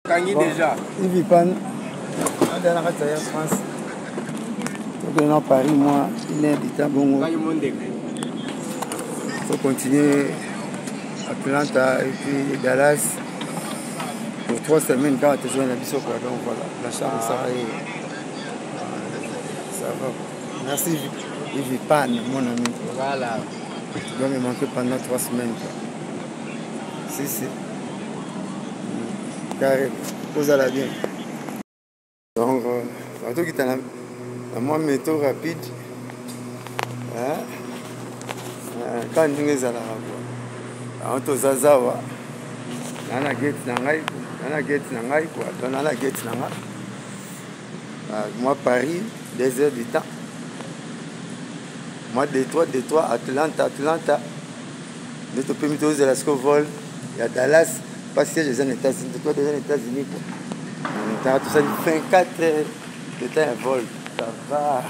Kangi bon, déjà. Ivi Pan, aza na kati ya Air France. Tokende na Paris mwa une heure du temps bongo. Faut continuer Atlanta et puis Dallas pour 3 semaines kaka tozwa na biso quoi. Donc voilà, la charge ça et ça va. Merci Ivi Pan, mon ami. Voilà. Tu dois me manquer pendant 3 semaines quoi. Si si. Carré, ozala bien. Donc batokita na mwa métro rapide kaka ndenge ezalaka kua. Yango toza zawa naa na gate na ngai, naa na gate na ngai kua. Donc naa na gate na nga mwa Paris, 2 heures du temps, mwa Détroit, Détroit, Atlanta, Atlanta nde topemi. Tozela siko vol ya Dallas pas siège eza na États-Unis. Toa déjà na États-Unis quoi. Taka tosali 24 heures de temps ya vol, ça va.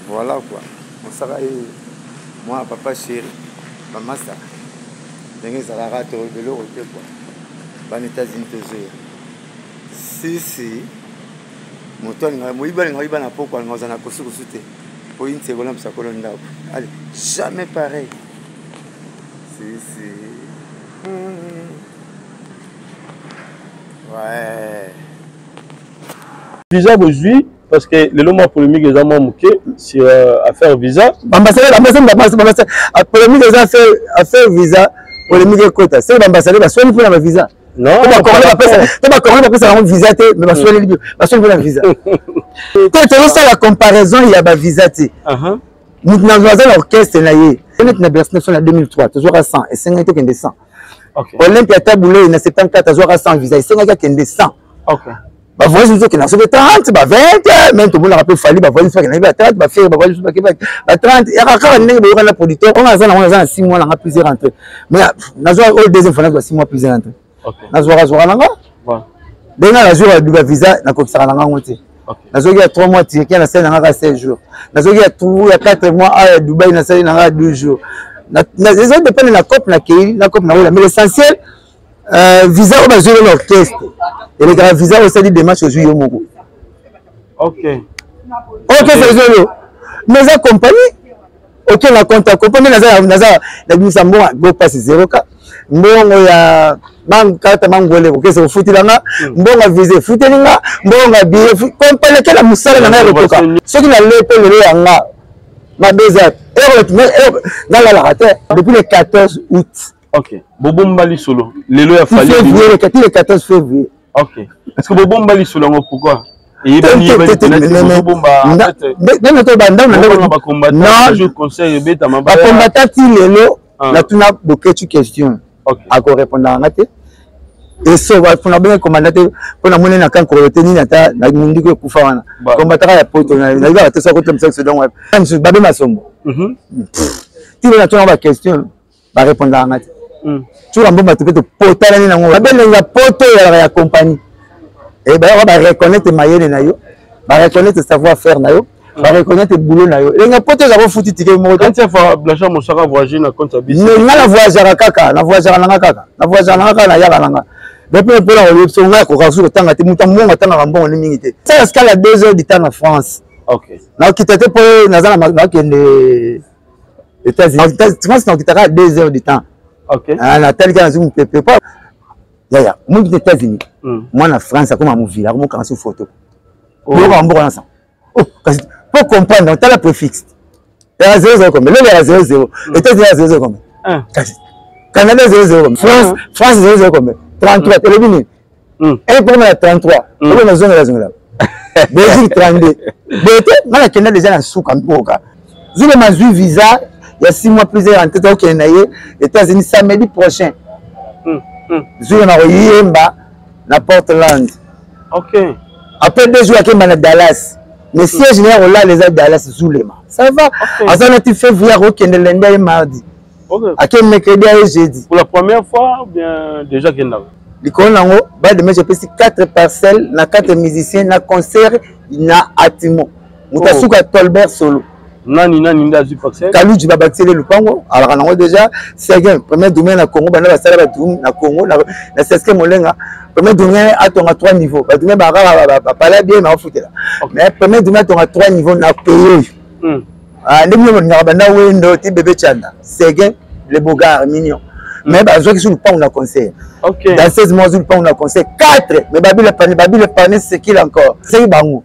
Voilà quoi, mosaka ye mwana papa chéri bamasa ndenge ezalaka, toloba eloko te quoi. Bana États-Unis tozoya sisi. Moto alingaka moyibi, alingaka oyiba na poko, alingaka ozala na kosukosu te po inti ekolambisa kolo ndako. Allez, jamais pareil. Si si. Ouais. Visa bozwi, parce que lelo mwa polémique eza mwa moke sur affaire visa. Baambassadeur, ambassadeur, polémique eza affaire visa. Polémique ekota seke baambassadeur baswani mpona bavisa. Non. To bacongolais bapesa yango visa te, mais baswani, baswani mpona visa te. Tozosala comparaison ya bavisa te. Moto aza na orchestre na ye neti na Bercy na 2003, tozwaka 100, esengaki tokende 100. Olympia Tabu Ley na 74, azwaka 100 visa, esengaki akende 100. Bavoyage mosusu okenda soki 30, ba 20, même tomonaka mpe Fally, bavoyage mosusu akendaki ba 30, baFerre bavoyage mosusu bakei ba 30. Yaka kaka ndenge boyokani na producteur. Onga aza nango, naza na 6 mois nanga plusieurs entrées, mais nazwa oyo deuxième fois, nazwa 6 mois plusieurs entrées. Nazwaka zwaka nanga ndenge nazwaka bavisa, nakokisaka nanga yango te. Nazwaki ya 3 mois Turquie, nasali nanga kaka 7 jours. Nazwaki ya 4 mois awa ya Dubai, nasali nanga 12 jours. Eza dépendre na cope nakei, na cope nakola, mais l'essentiel, visa oyo bazwi na orchestre elekaka visa oyo osali démarche, ozwi yo moko. Orchestre ezwi yo, mais eza compagnie. Ok, na compte ya compagnie naza nabimisa mbongo go passe zéro ka mbongo ya bankata mangwele okese kofutilanga mbongo ya visa, efuteli nga mbongo ya billet. Compagnie ekela mosala na ngai ya kotoka. Soki nale mpe lelo ya nga mabe eza nalalaka te depuis le 14 août. Ok, bobomba lisolo lelo ya Fally? Février, le 14 février. Ok, est ce que bobomba lisolo yango pourquoi? Nde to Bakombata ti lelo. Natuna Boketu question, akorépondaka nga te. Eso mpona benga komanda te, mpo namoni na kankolo te nini, ata na munduku ekufa wana kombataka ya poto, nayebaka te soki akotela mosala sodon wapi babe masombo. Ti natuna baquestion, barépondaka nga te. Tuka mbomba to mpe topotalani nango, babelenga poto ezalaka ya compagnie. Bayaka bareconnaître mayele na yo, bareconnaître savoir faire na yo, bareconnaître boulot na yo. Elenga poto eza kofuti tike moko te. Blanchard Mosaka voyage na compte ya biso? Nga na voyageaka kaka, na voyageaka nanga kaka, na voyageaka nanga kaka, nayaka nanga. Depuis mpona koyebi so ngai akoka soki kotanga te. Moto mbongo atangaka mbongo nde mingi te. Sala escale ya 2 heures du temps na France, nakokita te mpo naza nakende États-Unis. France nakokitaka 2 heures du temps. Natali kaka, nazwi mopepe po yaya moki te. États-Unis, mwana France akoma movila, akomokanga so photo yoka mboka na sa. Kasi po comprendre, tala préfixe ya 00 combien? Lelo ya 00, États-Unis ya 00 combien? Kasi Canada 00 combien? France, France 00 combien? 33. Elobi nini? Un pour na 33, oyo nazongela zongela. Belgique 32. Boye te, nga nakenda déjà na suka mboka. Zule mazwi visa ya 6 mois plusieurs en tête, okende na ye États-Unis samedi prochain. Zule na koyemba na Portland. Après 2 jours akemba na Dallas, mais siège na ye kolala eza Dallas. Zulema ça va, aza nati février, akokende lundi, aye mardi, ake mercredi, aye jeudi. Pour la première fois ou bien déjà kendaka? Likolo nango bademeshe epesi 4 parcelles na 4 musiciens na concert na Atimo. Moto asuka Tolbert Solo. Nani nani nde azwi parcelle? Kaluji, babakiseli lupango, alaka nango déjà. Seguin, premier domaine na Congo, banda basala badrum na Congo na Seske Molenga. Premier tourné atonga 3 niveaux. Ba tourné ba kaka ba palais bien na ofutela. Mais premier tourné atonga 3 niveaux na pays oyo. Ah ndenge bino bolingaka banda wendo ti bébé Chanda, Seguin, le Bogard mignon. Mais bazwaki sur lupango na concert. Dans 16 mois, lupango na concert 4, mais babi le panier, babi le panier c'est qu'il encore. C'est bango.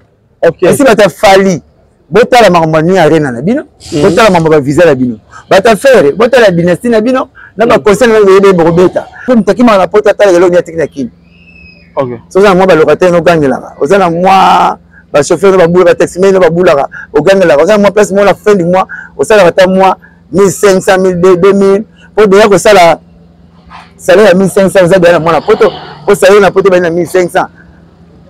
Esi bato ya Fally, botala makambo ya New Arena na bino, botala makambo ya visa na bino, bato ya Ferre, botala dynastie na bino, na baconcert na bino bokobeta. Mpo moto akimaka na poto atala eloko nini atiki na Kini. So oza na mwa balocataire nogangelaka, oza na mwa bachauffeur no babula, bataximen no babulaka, ogangelaka, oza na mwa place moko na fin du mois osalaka ata mwa 1500, 1200, 2000, mpo deya kosala salaire ya 1500 oza deya na mwana poto, mpo salaire na poto ebandi na 1500.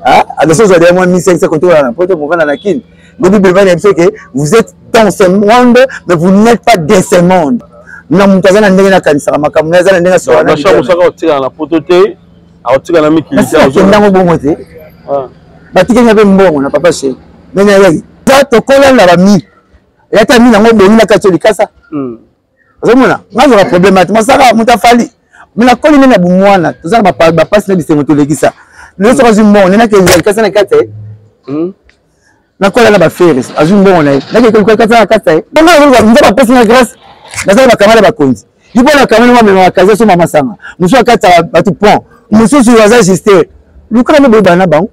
Ah, ozwa deya mwa 1500 kotola na poto movanda na Kini. Nde Bible ebandi na biso ke vous êtes dans ce monde mais vous n'êtes pas de ce monde. Na moto aza na ndenge nakanisaka makambo na ye, aza na ndenge asola na leader. Mosaka otikala na poto te, aotikala na mikili te. Akendango bongo te, batikeli nga mpe mbongo na papa chéri ndenge ayaki tokolanda bami eyata mi nango bongi na kati ya likasa. Ozomona nga azwaka problème ate mosaka moto afali me nakoli nde na bomwana, toza na bapasi na bisengo tolekisa. Lelo soki azwi mbongo nde nakende likasa na kati ye, nakola na bafere, azwi mbongo na ye nakende likasa na kati ye. Nzambe apesi nga grâce, naza na bakamada bakonzi libo na kamani mwa memaka kazi asomba masanga, mosusu akataka bato pont, mosusu aza justere lukaka nde boyebana na bango.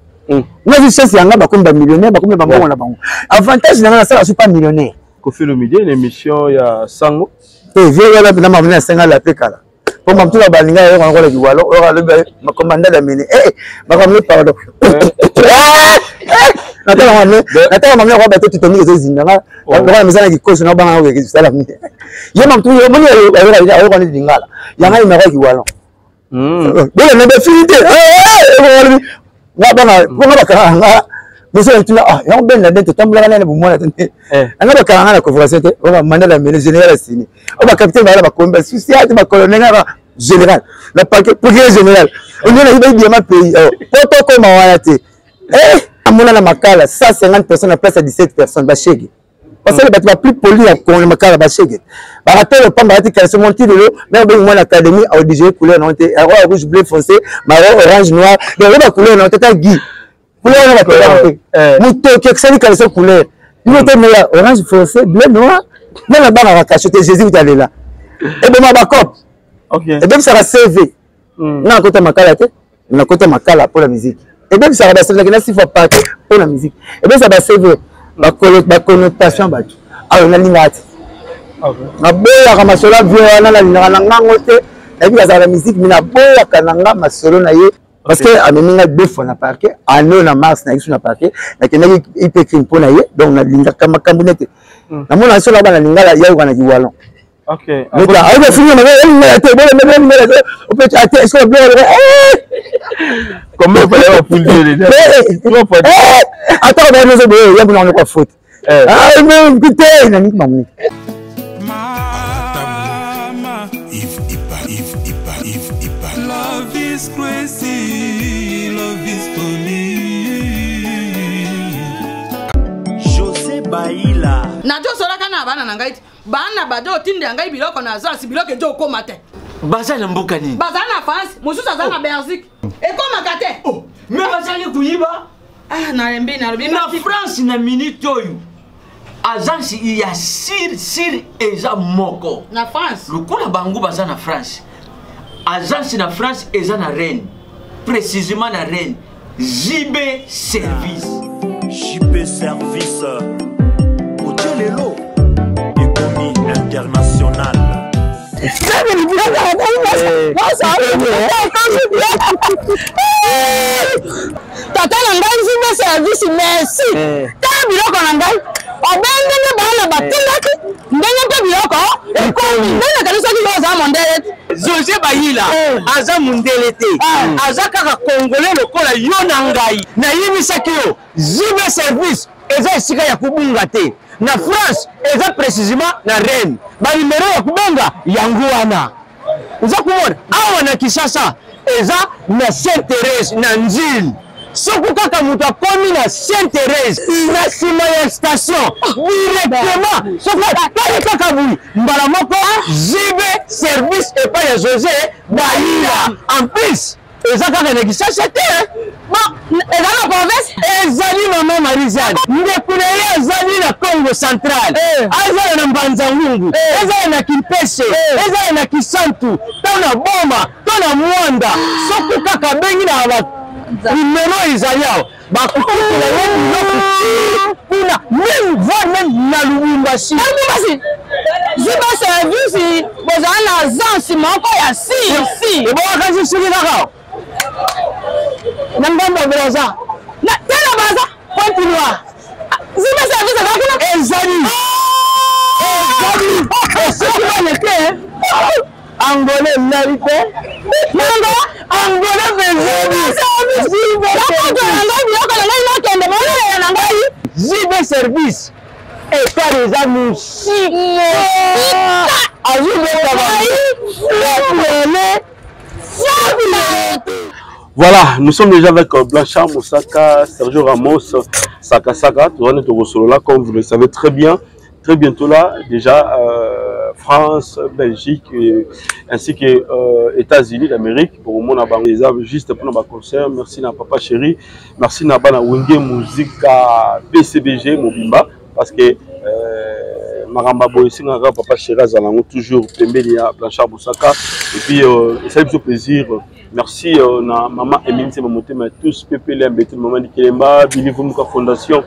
Nga azwi chance yanga, bakomi bamillionnaire, bakomi na bambongo na bango. Avantage na nga, nasala su pas millionnaire. Koffi Olomide na émission ya Sango. Eh, vieux wana na mamina asenga la pe kala. Po mamtula balinga yo ngolo ki walo, oyo alobi commandant da mine. Eh, makambo pardon. Natala mamina, natala mamina kwa bato tutomi ezo zinda nga. Nga misala ki koso na banga ko sala mine. Ye mamtula yo moni ayo ayo ayo kwa lingala. Yanga ina kwa ki walo. Bele na bafini te. Nga banga nga bakanga nga biso na tuna, ah yango Ben Laden totambolaka nani bomwana te, anga bakanga nga na convocation te, oyo mandat ya mene général asini, oyo bacapitaine bayala bakomi basusi ate bacolonel nga général na parquet procureur général onde na yiba diama pays po tokoma wana te. Amona na makala 150 personnes na place ya 17 personnes, bashege basali bato ba plus poli ya Kongo makala, bashege bakatolo pamba bati caleçon monti. Lelo me obengi mwana académie aodige couleur nango te, akoya rouge, bleu foncé, marron, orange, noir, donc oyeba couleur nango te. Ta gui couleur wana batelaka te, motoki ekisali caleçon couleur bino te, meya orange foncé, bleu, noir. Nana bangaka kasho te, Jésus kutalela eboma bacope, ebebisaka CV. Nga nakota makala te, nakota makala mpo na musique, ebebisaka baselaki na sifa parke mpo na musique, ebebisaka ba CV, baconnotation bato. Awa nalingaka te, naboyaka masolo ya vie wana, nalingaka na ngango te. Nayebi azala na musique, mais naboyaka na nga masolo na ye parce que amemi nga deux fois na parquet ano na mars na biso na parquet, nakendaki IP crime mpo na ye. Donc nalingaka makambo nete namona solo bana lingala yayoka na kiwalon. Ayoka fini na lingala te, lingala te, opeti ate est-ce que Combien fallait appuyer déjà? Trois fois. Attends, on va nous boye, yambo na kwa faute. Ah, mais écoutez, na niki mamu. Mama, Yves Ipa, Yves Ipa, Yves Ipa. Love is crazy, love is funny. José Baila. Nazosolaka na bana na ngai ti bana bazo otindela ngai biloko na agence, biloko ezo okóma te. Baza na mboka nini? Baza na France, mosusu aza na Belgique, ekómaka te. Oh, mais bazali koyiba. Ah, nalembi, nalobi. Na France na minute oyo agence ya sir sir eza moko na France. Lokola bango baza na France, agence na France eza na Rennes, précisément na Rennes, JB Service. JP Service otie lelo ekomi international. Tata na ngai JB Service, merci. Tala biloko na ngai obe ndenge bana batindaki, ndenge mpe biloko ekomi ndenge nakanisaki. Yo oza mondele te. José Bayila aza mundele te, aza kaka congolais lokola yo na ngai. Nayebisaki yo, JB Service eza esika ya kobunga te. Na France eza précisément na Rennes. Banimero ya kobenga yango wana oza komona awa. Na Kinshasa eza na Sainte Thérèse na Nzile. Soki kaka moto akomi na Sainte Thérèse, na nsima ya station directement, soki atali kaka boye, mbala moko JB Service epai ya José Bayila. En plus Eza kaka na Kinshasa te. Bon, eza na province? Ezali mama Marie-Jeanne. Ndeko na ye azali na Congo central. Eh. Azala na Mbanza-Ngungu. Eh. Ezala na Kimpese. Eh. Ezala na Kisantu. To na Boma. To na Mwanda. Soki kaka abengi na ba numero ezali awa. Bakokotela ye biloko ti kuna meme voire meme na Lubumbashi. Na Lubumbashi. Ziba service bozala na agence moko ya si si. Ebongaka si soki kaka na ngambo ya Brazza. Na tala Brazza. Pointe Noire. Ziba service eza kuna. Ezali. Ezali. Soki baleke Angolais elali te. Nanga Angolais bezali. Nakoto na ngai biloko na ngai nakende bolelela na ngai. JB service. Etali eza mosika. Azobeta bango. Voilà, nous sommes déjà avec Blanchard Moussaka, Sergio Ramos, Saka Saka, là, comme vous le savez très bien, très bientôt là, déjà, France, Belgique, ainsi que États-Unis d'Amérique, pour mon juste pour nos concert. Merci na papa chéri, merci na bana Wenge Musica BCBG Mobimba, parce que makambo boye esengaka papa chéri azala yango toujours pembeni ya Blanchard Moussaka. Et puis esali biso plaisir. Merci na maman Emine Seba Motema tous PPL Mbetu maman Dikelemba Billy Vumuka Fondation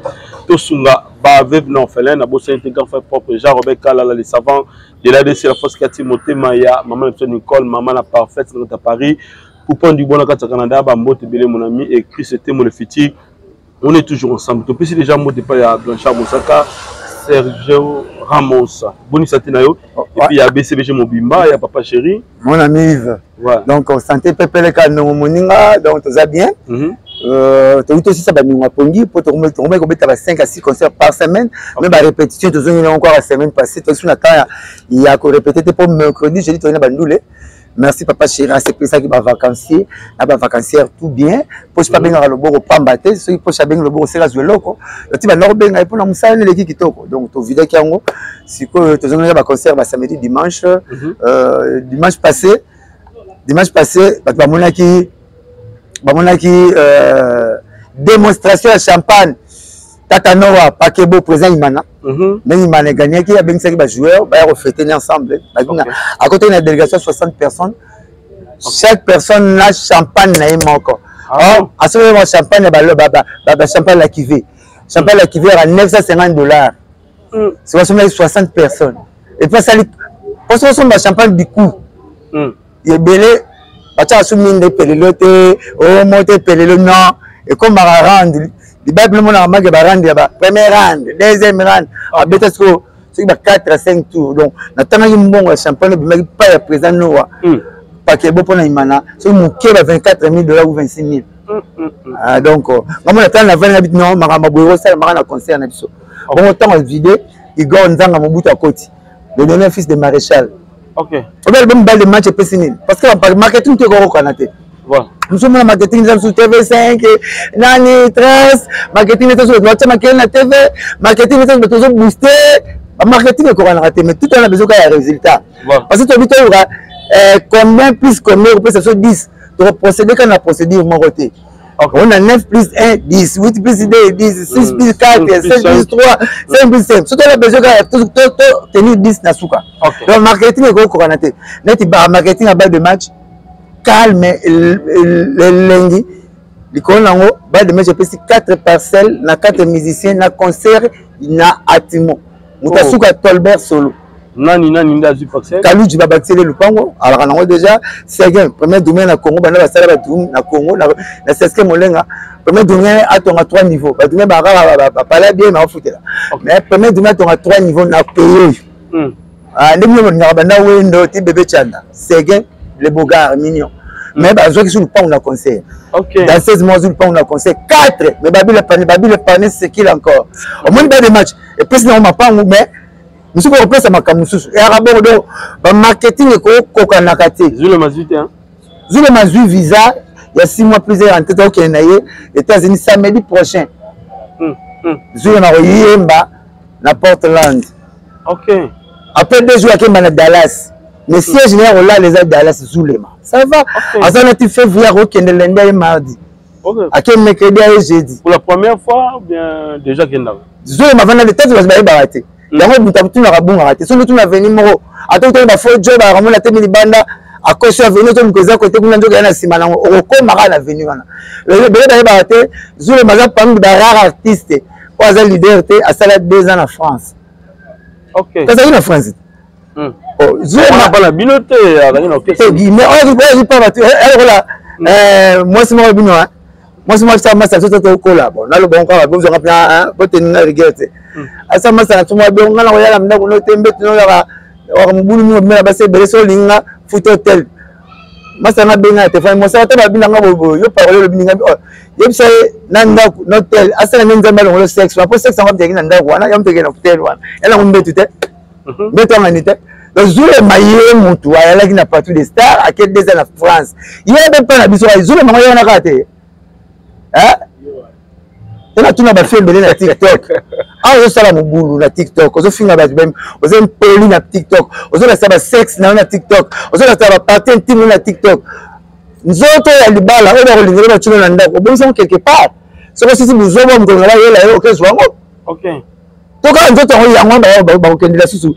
Tosunga ba veuve na orphelin na bosani te grand frère propre Jean Robert Kalala les savants de l'ADC la force Kati Motema ya maman na biso Nicole maman na parfaite na Paris Poupon du bon na kati ya Canada ba mbote belé mon ami et Chris Temo le futur. On est toujours ensemble. Topesi déjà mot epai ya Blanchard Mosaka, Sergio Ramos. Boni santé na yo. Et puis il y a BCBG Mobimba, il y a Papa Chéri. Mon ami Yves. Ouais. Donc santé pepele ka ndongo moninga, donc toza bien. Toyi tosisa baningo ya pongi mpo tokomaki kobeta ba 5 à 6 concerts par semaine. Mais ba répétition tozongi nango encore la semaine passée, tosi na temps ya ko répéter te mpo mercredi jeudi toyei na bandule. Merci papa chéri, asepesaki ba vacancier na ba vacancière tout bien. Poche pa bengaka loboko pamba te, soki poche abengi loboko seka zwe eloko. Loti banda kobenga ye mpona mosala eleki kitoko. Donc tovidaki yango. Sikoyo tozongaki ba concert ba samedi dimanche. Dimanche passé, dimanche passé bato bamonaki démonstration ya champagne. Tata Noah Pakebo président Imana. Ndenge Imana egagnaki, abengisaki ba joueurs baya kofêter ensemble. À côté na délégation 60 personnes. Chaque personne na champagne na ye moko. Or, asoki ba champagne ba ba ba ba champagne la cuvée. Champagne la cuvée à 950 $. C'est 60 personnes. Et puis ça parce que ba champagne du coup. Ebele batiaka so minda epelelo te, omo te epelelo non, ekomaka rande libabi lomonaka make ba rande ya ba premier rande, deuxième rande, abeta sikoyo soki ba 4 à 5 tours. Donc natangaki mbongo ya champagne ebimaki pa ya président Noah Pakebo mpona Imana, soki moke ba 24 000 $ ou 26 000. Ah, donc ngambo natala na vani na bit non, makambo boye osalamaka na concert na biso bongo. Ntango vide Igor Nzanga Mobutu akoti, le dernier fils de maréchal. Obe album balle de match epesi nini? Parce que marketing te ekokokana te. Mosu omona marketing eza mosusu TV5 nani 13 marketing eza mosusu batia makele na TV marketing eza bato ozobooste bamarketing ekokanaka te, mais tout wana besoin kaka ya résultat, parce que toyebi toyoka combien plus combien kopesa biso 10. Tokoprocéde kaka na procédure moko te. On a 9 plus 1, 10, 8 plus 2, 10, 6 plus 4, 7 plus 3, 5 plus 5. Surtout, on a besoin de tenir 10 na suka. Donc, marketing est encore te. Neti ba marketing à balle de match, calme, elengi. Likolo nango, balle de match epesi 4 parcelles na 4 musiciens na concert na Atimo. Moto asuka Tolbert Solo. Nani nani nde azwi parcelle? Kaluji babakiseli lupango, alaka nango déjà. Seguin, premier domaine na Congo, banda basala bato na Congo na Seske Molenga, premier domaine atonga 3 niveaux. Bato bakaka bapala bien baofutela, mais premier domaine atonga 3 niveaux na pays oyo nde bino bolingaka banda wendo ti bébé Chanda. Seguin le bogard mignon, mais bazwaki su lupango na concert. Dans 16 mois azwi lupango na concert 4, mais babile pane, babile pane sekile encore. Omoni ba de match epesi nango mapango, mais mosusu bakopesa makambo mosusu eyaka bongo. Donc bamarketing ekokokanaka te. Zulema azwi visa ya 6 mois plusieurs en tête, akokende na ye États-Unis samedi prochain. Zulema koyemba na Portland. Après 2 jours akemba na Dallas, mais siège na ye kolala eza Dallas. Zulema Ça va. Aza nati février akokende lundi aye mardi. Ake mercredi aye jeudi. Pour la première fois ou bien déjà kendaka? Zulema avanda te tati bato bayebaka te. Yango moto atunaka abungaka te. Soki otuna avenue moko ata otali ba faux job akamona te libanda akosi avenue to moto eza kote kuna nzoka ya na nsima nango okokoma kaka na avenue wana. Ebele bayebaka te Zulema aza parmi ba rare artiste oyo aza leader te asala 2 ans na France. Azalaki na France. Oh, Zulema bana bino te azalaki na orchestre. Mais oyo azali pa bato lokola mwasi moko bino mwasi moko asala masa biso tokola bon naloba ngo kaka bozwanga mpena boteni nga rigueur te asala masa na biso moko bongo nga na koyala ndako no te mbeto noyaka waka mobulu mingi obimela basi ebele so olingi nga futa hotel masa nga benga na telefone mosala te babina nga boye yo parole olobi ninga yebisa ye na ndako na hotel asala nde nzambe alongolo sexe wana mpo sexe yango amuteki na ndako wana ya muteki na hotel wana ya nango mbetu te mbeto yanga ni te zulema ye mutu ayalaki na partout de star ake deza na France ye mpe mpa na biso zulema ngo ye wana kaka te tena tuna bafi ebele na tiktok awa ozosala mobulu na tiktok ozofinga bato bem oza impoli na tiktok ozolakisa basexe na yo na tiktok ozolakisa baparti intime na tiktok nzoto ya libala oyo bakolingela batino na ndako obongisa yango quelque part soki osisi buzoba mokolo na bayela yo okezwa yango to kaka nzoto yango yango bakokendela susu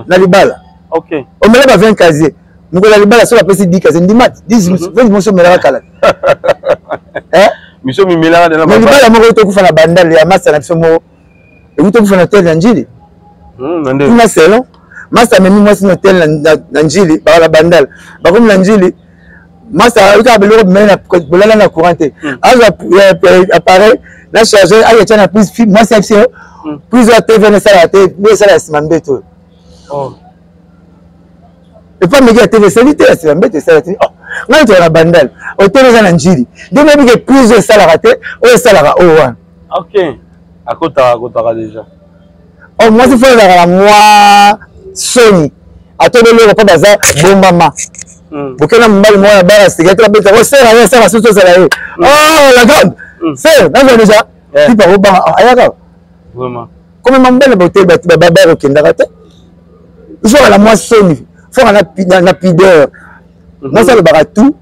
na libala omela ba 20 casier mokolo ya libala soki bapesi 10 casier ndima 10 mosi omelaka kala miso mimelaka mais libala moko tokufa na bandal ya masa na biso moko ekuti tokufa na hotel na njili kuna selon masa amemi mwasi na hotel na njili baka na bandal bakomi na njili masa ayokaka biloko bimeli bolala na courant te azwa appareil na chargeur ayetya na prise mwasi ayebisi yo prise oyo tv wana esalaka te nde esala ya nsima mbeto oyo epa meki ya tv esali te ya nsima mbeto esala te ngai toya na bandal hotel eza na njili nde nayebi ke prise oyo esalaka te oyo esalaka oyo wana ok akotaka akotaka déjà oh mwasi fo ezalaka na mwa soni ata beloko mpo baza bombama bokenda mobali moko na bara sika te babeta ko sera ye sera susu ozala ye oh la grande sere nazwa déjà pipa kobanga ayaka komema mobali na bote babara okendaka te ifo na mwa soni fo na pudeur mwasi alobaka tout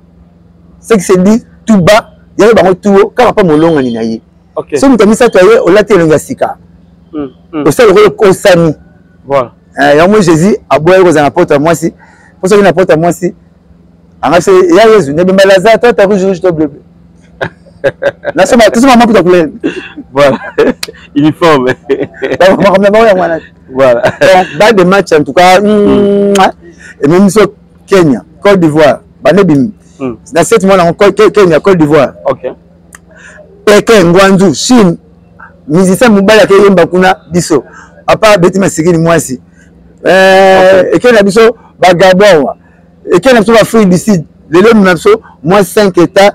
ce qui se dit tout bas yango bango tout kaka mpo molongani na ye soki moto ya misato aye olati elongi ya sika osala lokola okosami yango jésus aboyaki kozala na poto ya mwasi mpo soki na poto ya mwasi anga se ya yesu nebemba lazare toi ta rouge rouge to bleu bleu nasoma tosoma maputa couleur voilà uniforme makambo na bango yango wana voilà donc ba de match en tout cas ememi biso Kenya Côte d'Ivoire bande bimi na 7 mois nango Kenya Côte d'Ivoire okay. Pekin Guangzhou Chine musicien mobali akeyemba kuna biso apa abeti masikini mwasi ekei na biso bagabon awa ekei na biso baafrique du sud lelo na biso moins 5 états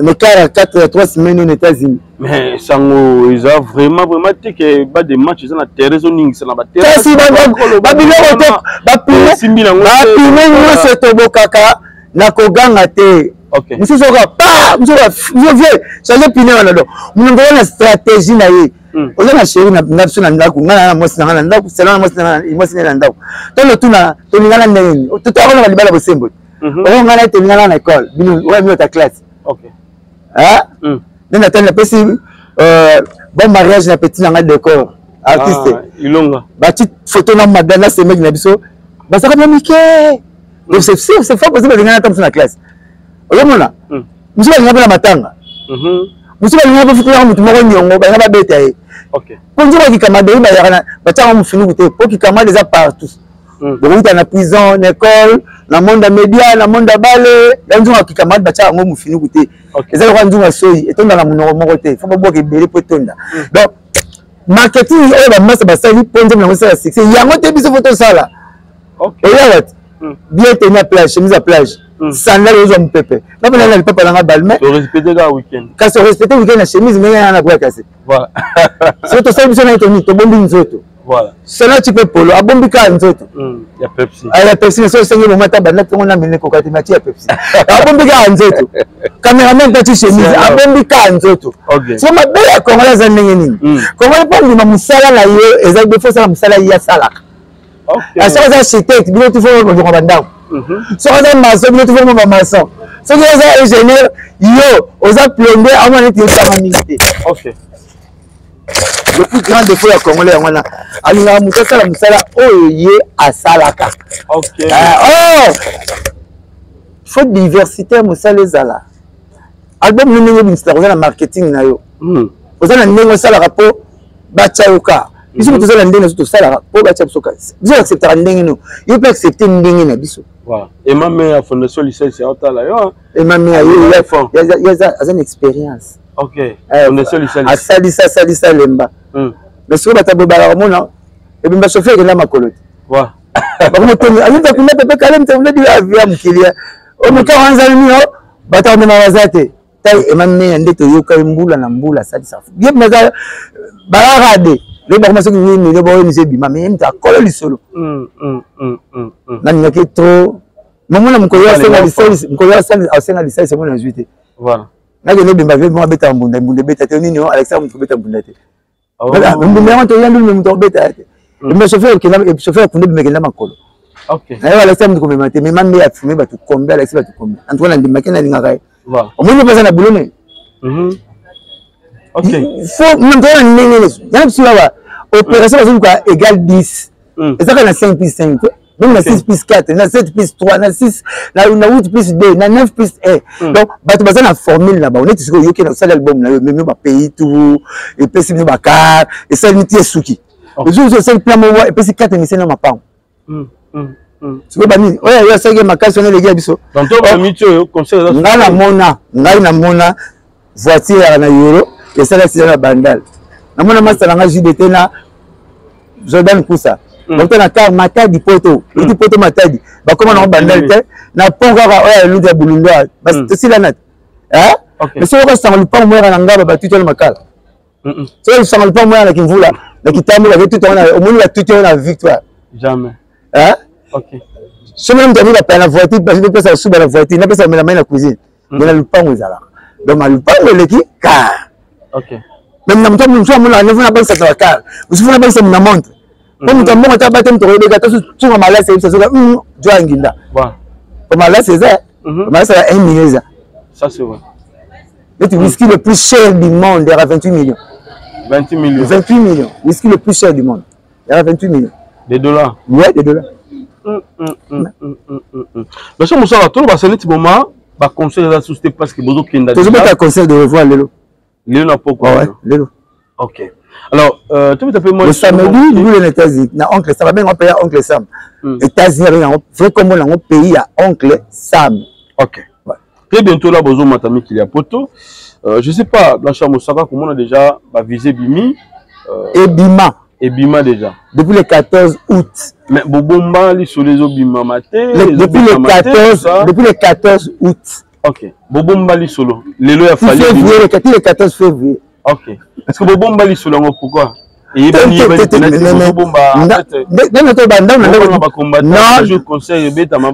l'écart ya 4 ya 3 semaines na États-Unis. Mais sango eza vraiment vraiment te que ba des matchs eza na terrain ezoningisa na baterrain kasi babiloko te bapine nyonso etobokaka na koganga te mosusu oka pa mosusu vie change pine wana donc monoko wana stratégie na ye oza na chéri na biso na ndako ngai na mwasi na ngai na ndako sela na mwasi na mwasi na ndako tolo tuna tolingana ndenge nini totoakona balibala bosembo te oyo ngai na tolingana na école bino oyo bino ta classe nde natali napesi bon mariage na petit na ngai décor artiste bati photo na madame na semeki na biso bazalaka na mike donc c'est sûr c'est fort possible balingana ata mosu na classe ozomona mosu balinga mpe na matanga mosu balinga mpe fukulaka motu moko niongo balinga babeta ye mpo nzoka kikamade bayaka batiaka mofinuku te mpo kikamade eza partout bokokuta na prison na école na monde ya média na monde ya bale ya nzunga kikamade batiaka yango mofinuku te eza lokola nzunga soyi etonda na monoko moko te fo babwaka ebele mpo etonda donc marketing oyo bamasa basali mpo nzembo yango esala succès yango te biso fo tosala oya wati bien tenu ya plage chemise ya plage sandale ozwa mopepe nga mpe nalina lipapa nanga balme kasi orespecte weekend na chemise ndenge yana nakoya kasi soki tosali biso naye toni tobombi nzoto sala ti mpe polo abombi kaka nzoto ya pepsi so osengi bongo ata banda ntongo na mene koka te mati ya pepsi abombi kaka nzoto cameraman mpe ati chemise abombi kaka nzoto so mabe ya congolais aza ndenge nini congolais mpo andima mosala na ye eza defo osala mosala ye asalaka. Soki aza architecte, bino tu fo kotonga bandako. Soki aza maçon, bino tu fo ba maçon. Soki aza ingénieur, yo oza plombier, amona neti otanga mingi te. Le plus grand défaut ya congolais yango wana, alingaka moto asala mosala oyo ye asalaka. Oh, faut diversité ya mosala ezala. Album no ndenge ebimisaka, oza na marketing na yo, oza na ndenge osalaka mpo batya yo ka. Biso moto oza na ndenge na biso tosalaka mpo batya biso ka. Biso acceptaka ndenge no, yo mpe accepte ndenge na biso. Emame ya Fondation Licence aotala yo. Emame ya ye aza na expérience. Asalisa asalisa lemba, mais soki bato bobalaka mona ebimba chauffeur ekenda makolo te, bakomotongi alinza kuna pepe kale mtavuledi ya mokili omoka wana ezali nini, bato akomema baza te. Tai emame nde toyoka ye mbula na mbula asalisa ye mpenza balarade le bakoma soki 8 million baoyemisa ebima, mais ye moto akolo lisolo nalingaki trop momona mokolo asenga lisalisi, mokolo asenga lisalisi yango nazwi te. Nakende ebemba ve mo abeta mbunda, mbunda ebeta te nini, Alexandre moto obeta mbunda te, mbunda yango toya ndulu, moto obeta te. Mais chauffeur ekenda, chauffeur akunda ebima ekenda makolo naye, Alexandre moto komema te. Mema nde afume bato kombe, Alexi bato kombe. En tout cas nandimaki, nalingaka ye, omoni mpe aza na boulot ne fo moto wana ndenge nyonso yana biso awa. Opération bazoluka égal 10, ezaka na 5 plus 5 te, même na 6 plus 4, na 7 plus 3, na 6, na 8 plus 2, na 9 plus 1. Donc bato baza na formule na bango. Neti sikoyo oyoki na osali album na yo, ememi bapays tout, epesi bino bacar, esali ti esuki, ezuki osali plan moko, epesi 4 mise na mapango. Sikoyo banini oyo yo asalaki makasi wana eleki ya biso. Ngai namona, ngai namona voiture yaka na yoro esala sila na Bandal. Namona masta na ngai JDT na Jordan Kusa bakuta na car Matadi poto euti poto Matadi, bakoma nango Bandal te, na pont kaka oyo eluti ya Bulundu tosila na te. Mais soki okosanga lupango moyaka na ngaba, batuti wana makala, soki osanga lupango moyaka na Kimvula na Kitambo, baketuta wana, omoni batuti wana na Victoire. Jamais. Soki moto abi bapaya na voiture, parce que topesa suba na voiture, napesa omela mai na cuisine, mais na lupango ezalaka. Donc na lupango eleki car. Même na moto mosusu amonaka nde fona bakisa na car, mosusu fona bakisa na montre, po moto ambongo ata bate moto koyebeka ata sunga malasi ayebisa soki jo ya nginda po malasi eza malasi ya 1 million eza. Ça c'est vrai. Neti whisky le plus cher du monde yaka 28 millions. 28 millions. 28 millions, whisky le plus cher du monde yaka 28 millions. Des dollars? Ouais, des dollars. Blanchard Mosaka, toloba se neti moment baconcert eza susu te parce que bozokenda. Tozobeta concert de revoir lelo. Lelo na pokwa? Ouais, lelo. Ok, alors tobeta mpe. Le samedi lulu na États-Unis na Oncle Sam, babenga pays ya Oncle Sam. États-Unis abenga yango vrai kombo nango pays ya Oncle Sam. Ok, très bientôt là bozomata mikili ya poto. Je sais pas, Blanchard Mosaka, komona déjà bavise ebimi. Ebima. Ebima déjà. Depuis le 14 août. Mais bobomba lisolo ezobimama te. Depuis le 14, depuis le 14 août. Ok, bobomba lisolo lelo ya Fally février, le 14 février. Ok, parce que bobomba lisolo yango pourquoi?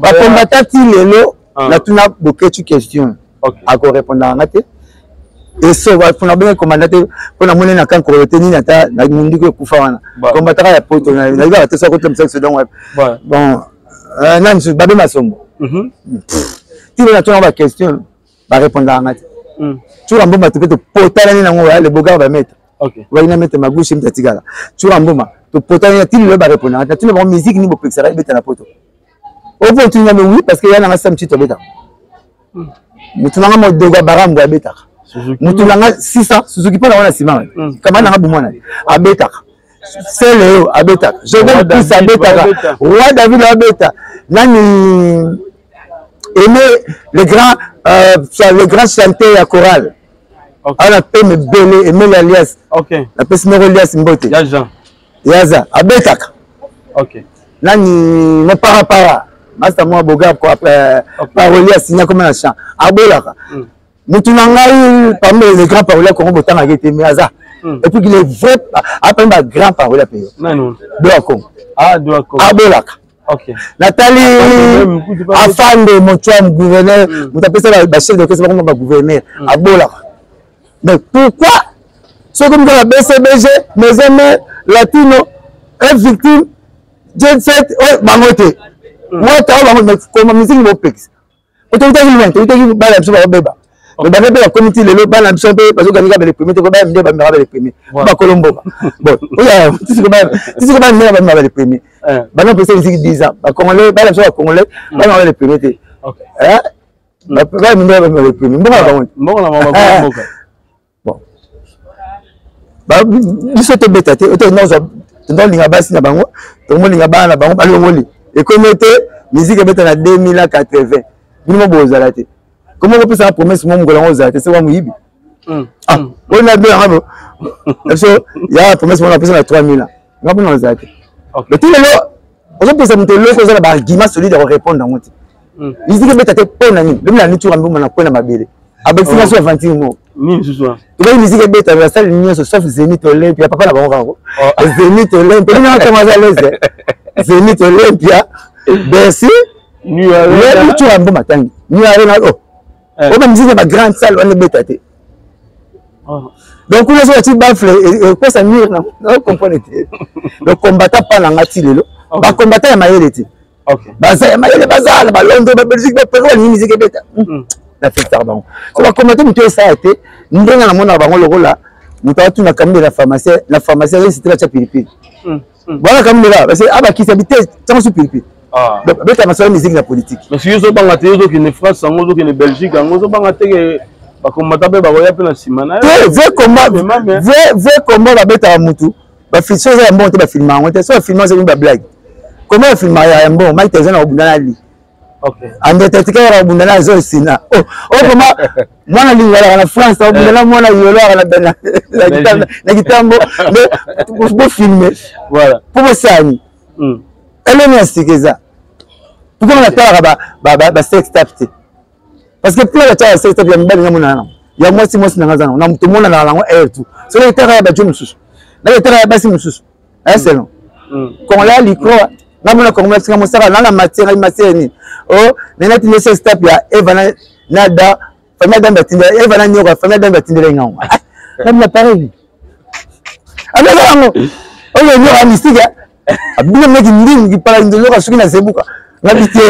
Bakombata ti lelo natuna Boketu question, akorépondaka nga te. Eso mpona benga komanda te, mpo namoni na kankolo te nini, ata na munduki ekufa wana kombataka ya poto nayebaka te soki otombisa biso. Donc bon, nani babe masombo ti lelo natuna baquestion, barépondaka nga te. Tsura Mboma to mpe topotalani nango, le bogar bamaître walina maître Magushi mtu atikala. Tsura Mboma topotalani ti lelo barépondaka te. Natuna bango musique nini bopekisaka ebeta na poto? Opo otuni nga, oui, parce que ya nanga Sam Chito abetaka, mutu nanga Modogo Barambo abetaka, mutu nanga 600 Suzuki mpo nango na nsima kama nanga bomwana abetaka, Sele oyo abetaka, Jordan Pis abetaka, Roi David abeta, nani Aimé le grand, le grand chanteur ya chorale ana peme ebele, Aimé Alias, napesi moko Elias mbote yaza abetaka, nani moparapara master mwa bogar parolier asinya koma na champ abolaka. Mutu na ngai parmi les grands paroliers Congo botangaki te, mais aza et puis qu'il est vrai apami ba grand parolier pe do ya Congo abolaka. Natali afande Motuam gouverneur, moto apesa bachef d'orchestre bakoma bagouverneur abolaka. Mais pourquoi soki mokaka BCBG, Maison Mère, Latino est victime? Jet set oyo bango te. Wata oyo bango mais koma musique bopekisa. Po tokutaki loin, tokutaki bana biso bakobeba. Mais bana mpe bakomi ti lelo bana biso mpe bazogani kaka le premier te ko bana nde bamemaka ba le premier. Bakolo mboka. Bon, oyo tisiko bana tisiko bana nde bamemaka le premier. Bana pesa musique 10 ans. Ba congolais, bana biso ba congolais, bana le premier te. Eh? Bana nde bamemaka le premier. Mboka na bango. Mboka na bango mboka. Bon. Ba biso tobeta te, oto nozwa tolinga basi na bango, tomolinga bana na bango balongoli. Ekomi te musique ebeta na 2080. Bino mo bozala te. Comment kopesa na promesse mo mokolo yango ozala te, se wa moyibi. Ah, oyo na bino yango biso ya promesse mo napesa na 3000 ans. Nga mpona ozala te. Mais ti lelo ozopesa moto eloko oza na ba argument solide ya korépondre yango te. Musique ebeta te mpo na nini? Lobi na nitura mbuma na kwena mabele. Abekisi nga so aventure moko. Nini susu wana? Tobaki musique ebeta na salle nyonso sauf Zenith Olympia papa na bango kaka. Zenith Olympia bino ntango aza lese. Zenith Olympia Bercy New Arena. Nitura mbuma tangi. New Arena oh. Oyo ba musique ya ba grande salle wana ebeta te. Donc kuna soki ati baffle ekosa mur na comprendre te. Donc combattant pa na nga ti lelo. Ba combattant ya mayele te. Baza ya mayele baza na ba Londres ba Belgique ba Peru balingi musique ebeta. Na festaka bango. So ba combattant moto esala te ndenge namonaka bango lokola moto atuna kambe na pharmacie na pharmacie azo insiste batya pilipili. Bwana kambe la parce que abakisa bi te ntango su pilipili. Donc beta masolo musique na politique. Mais si ozobanga te ozokende France yango ozokende Belgique yango ozobanga te ke bakombata mpe bakoya mpe na nsima na te vrai combat vrai combat babetaka mutu bafiction eza ya mbongo te bafilma yango te so bafilma ezali bablague comment bafilma ya mbongo Mike Tyson akobunda na li Undertaker akobunda na John Cena oh comment mwana lingalaka na France akobunda na mwana yolo aka na kitambo bofilme mpo bosani eloni ya sika eza pourquoi natalaka ba sex tape te parce que plein batiaka sex tape ya mibali nga monana nango ya mwasi mwasi nanga aza nango na tomonanaka nango aire tout soki etaka ya bajo mosusu na etaka ya basi mosusu aya selon congolais ya licro nga mona congolais singa mosaka na na matière ngai matière nini o naye natindi sex tape ya eva na da famille adam batindela eva na nyoka famille adam batindela ngango nabina pareil abeza yango oyo nyoka mystique abino meki ndingi kipala nyoka soki na zebuka ngabi te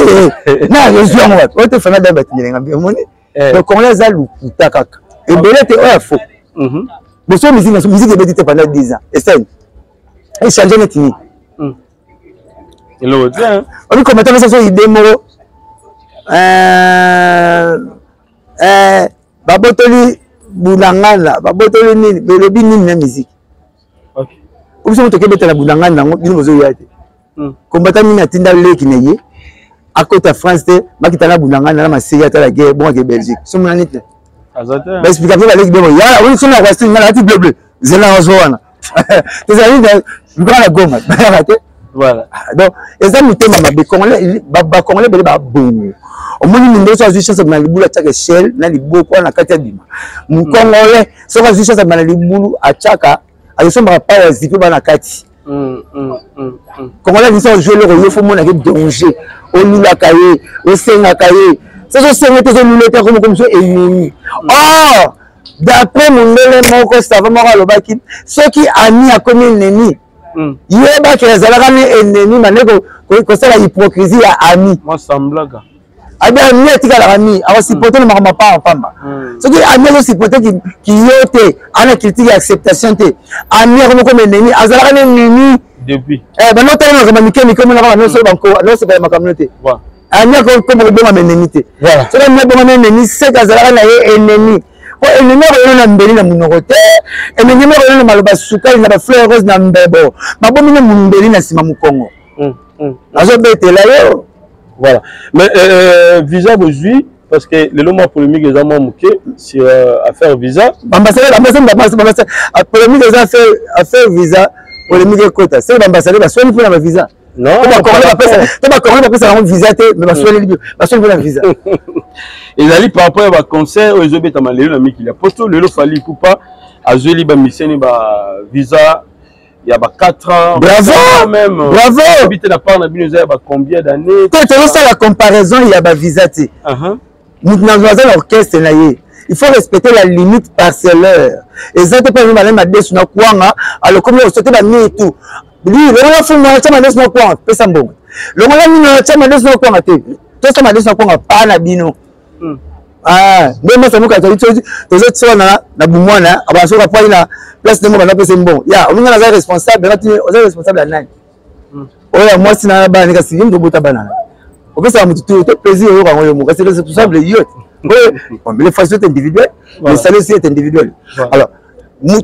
na ezwi yango wapi oyo te famille adam batindela ngambi omoni donc congolais aza lokuta kaka ebele te oyo ya faux boso musique musique ebeti te pendant 10 ans esani echange neti nini eloko te obi komata pesa so idée moko babotoli bunangana babotoli nini belobi nini na musique obiso moto okebetela bunangana yango bino bozoya te kombata nini atinda leki na ye akota France te bakita na bunangana na maseri atala guerre bongo ake Belgique somonani te baexplika mpe baleki bongo ya oyo somo ya kwasi nga nalati bleu bleu zela yango wana tozali luka na goma bayaka te voilà donc eza motema mabe congolais bacongolais ebele babongo omoni mindele soki azwi chance abima na libulu atiaka echelle na liboko wana na kati abima mokongolais soki azwi chance abima na libulu atiaka azosombaka pao ya zipe bana kati congolais alingi soki azwi eloko yo fo omonake danger olulaka ye osengaka ye soki osenga te ozolula te akomi komiso ennemi or d'après mondele moko savant moko alobaki soki ami akomi ennemi yebaki azalaka ne ennemi mande kosala hypocrisie ya ami abi ami atikalaka ami akosupporte na makambo pamba pamba soki ami azosupporte kiyo te ana critique ya acceptation te ami akomi koma ennemi azalaka ne ennemi bando otala makambo mike mike omonaka nosepela makambo no te ami akokoma kobongama ennemi te soki ami abongama ennemi seke azalaka na ye ennemi po ennemi akoyona na mbeli na monoko te ennemi akoyona na maloba sukali na bafleur rose na mbebo babomi na mbeli na nsima mokongo azobetela yo. Voilà mais visa bozwi parce que lelo mwa polémique eza mwa moke sur affaire visa. Ambassadeur ambassadeur polémique eza affaire visa polémique ekota soki baambassadeur baswani mpona bavisa. Non, to bacongolais bapesa yango visa te mais basweleli basweli mpona visa. Ezali par rapport ya baconcert oyo ezobetama lelo na mikili ya poto. Lelo Fally Ipupa azweli bamiseni ba visa ya ba 4 ans. Bravo même. Bravo. Habité na part na bino eza ya ba combien d'années? Te tozosala comparaison ya bavisa te. Moto na aza na orchestre na ye, il faut respecter la limite parcellaire. Eza te mpe balai madesu na kwanga alokomi osote bamie tout. Longola fumu tya madesu na kwanga, pesa mbongo. Longola nini, tya madesu na kwanga te, tosa madesu na kwanga pa na bino. Ah, nde masa moka tozotiwana na bumwana abasoka apwani na place ndenge banda pesa mbongo ya ominga naza responsable, ngatini oza responsable ya nani? Oyo ya mwasi na bana, kasi yo moto obota bana na opesaka motu te to plaisir oyoka yango yo moko, kasi responsable yo oyo. Le façon est individuel, le salaire aussi est individuel. Alors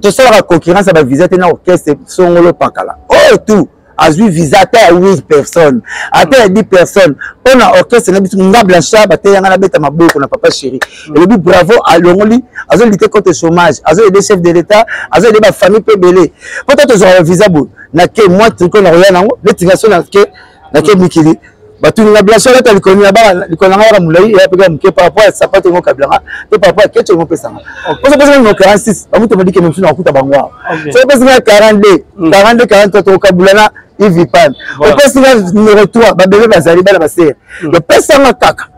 tosalaka concurrence ya bavisa te na orchestre songolo pakala oyo tout azwi visa ata ya 8 personnes, ata ya 10 personnes mpo na orchestre na biso. Nga Blanchard bateyanga nabeta maboko na papa chéri, elobi bravo, alongoli, azolutter contre chômage, azoaider chef de l'État, azoaider bafamille mpe ebele. Mpo ta tozwaka bavisa boye, nake mwa tricot na koya nango netinga so nake mikili, batuni nga: Blanchard, alata likolo na baka, likolo na nga yaka molai, eya mpe moke par rapport ya sapato yango okabilanga to par rapport ya keto yango opesanga. Poso opesanga numéro 46, bamutu badike mosusu na kokuta bango awa. Soki opesi nga 42, 42, 43, tokokabula na ivipan. Opesi nga numéro 3, babebe bazali bana basere, opesanga kaka.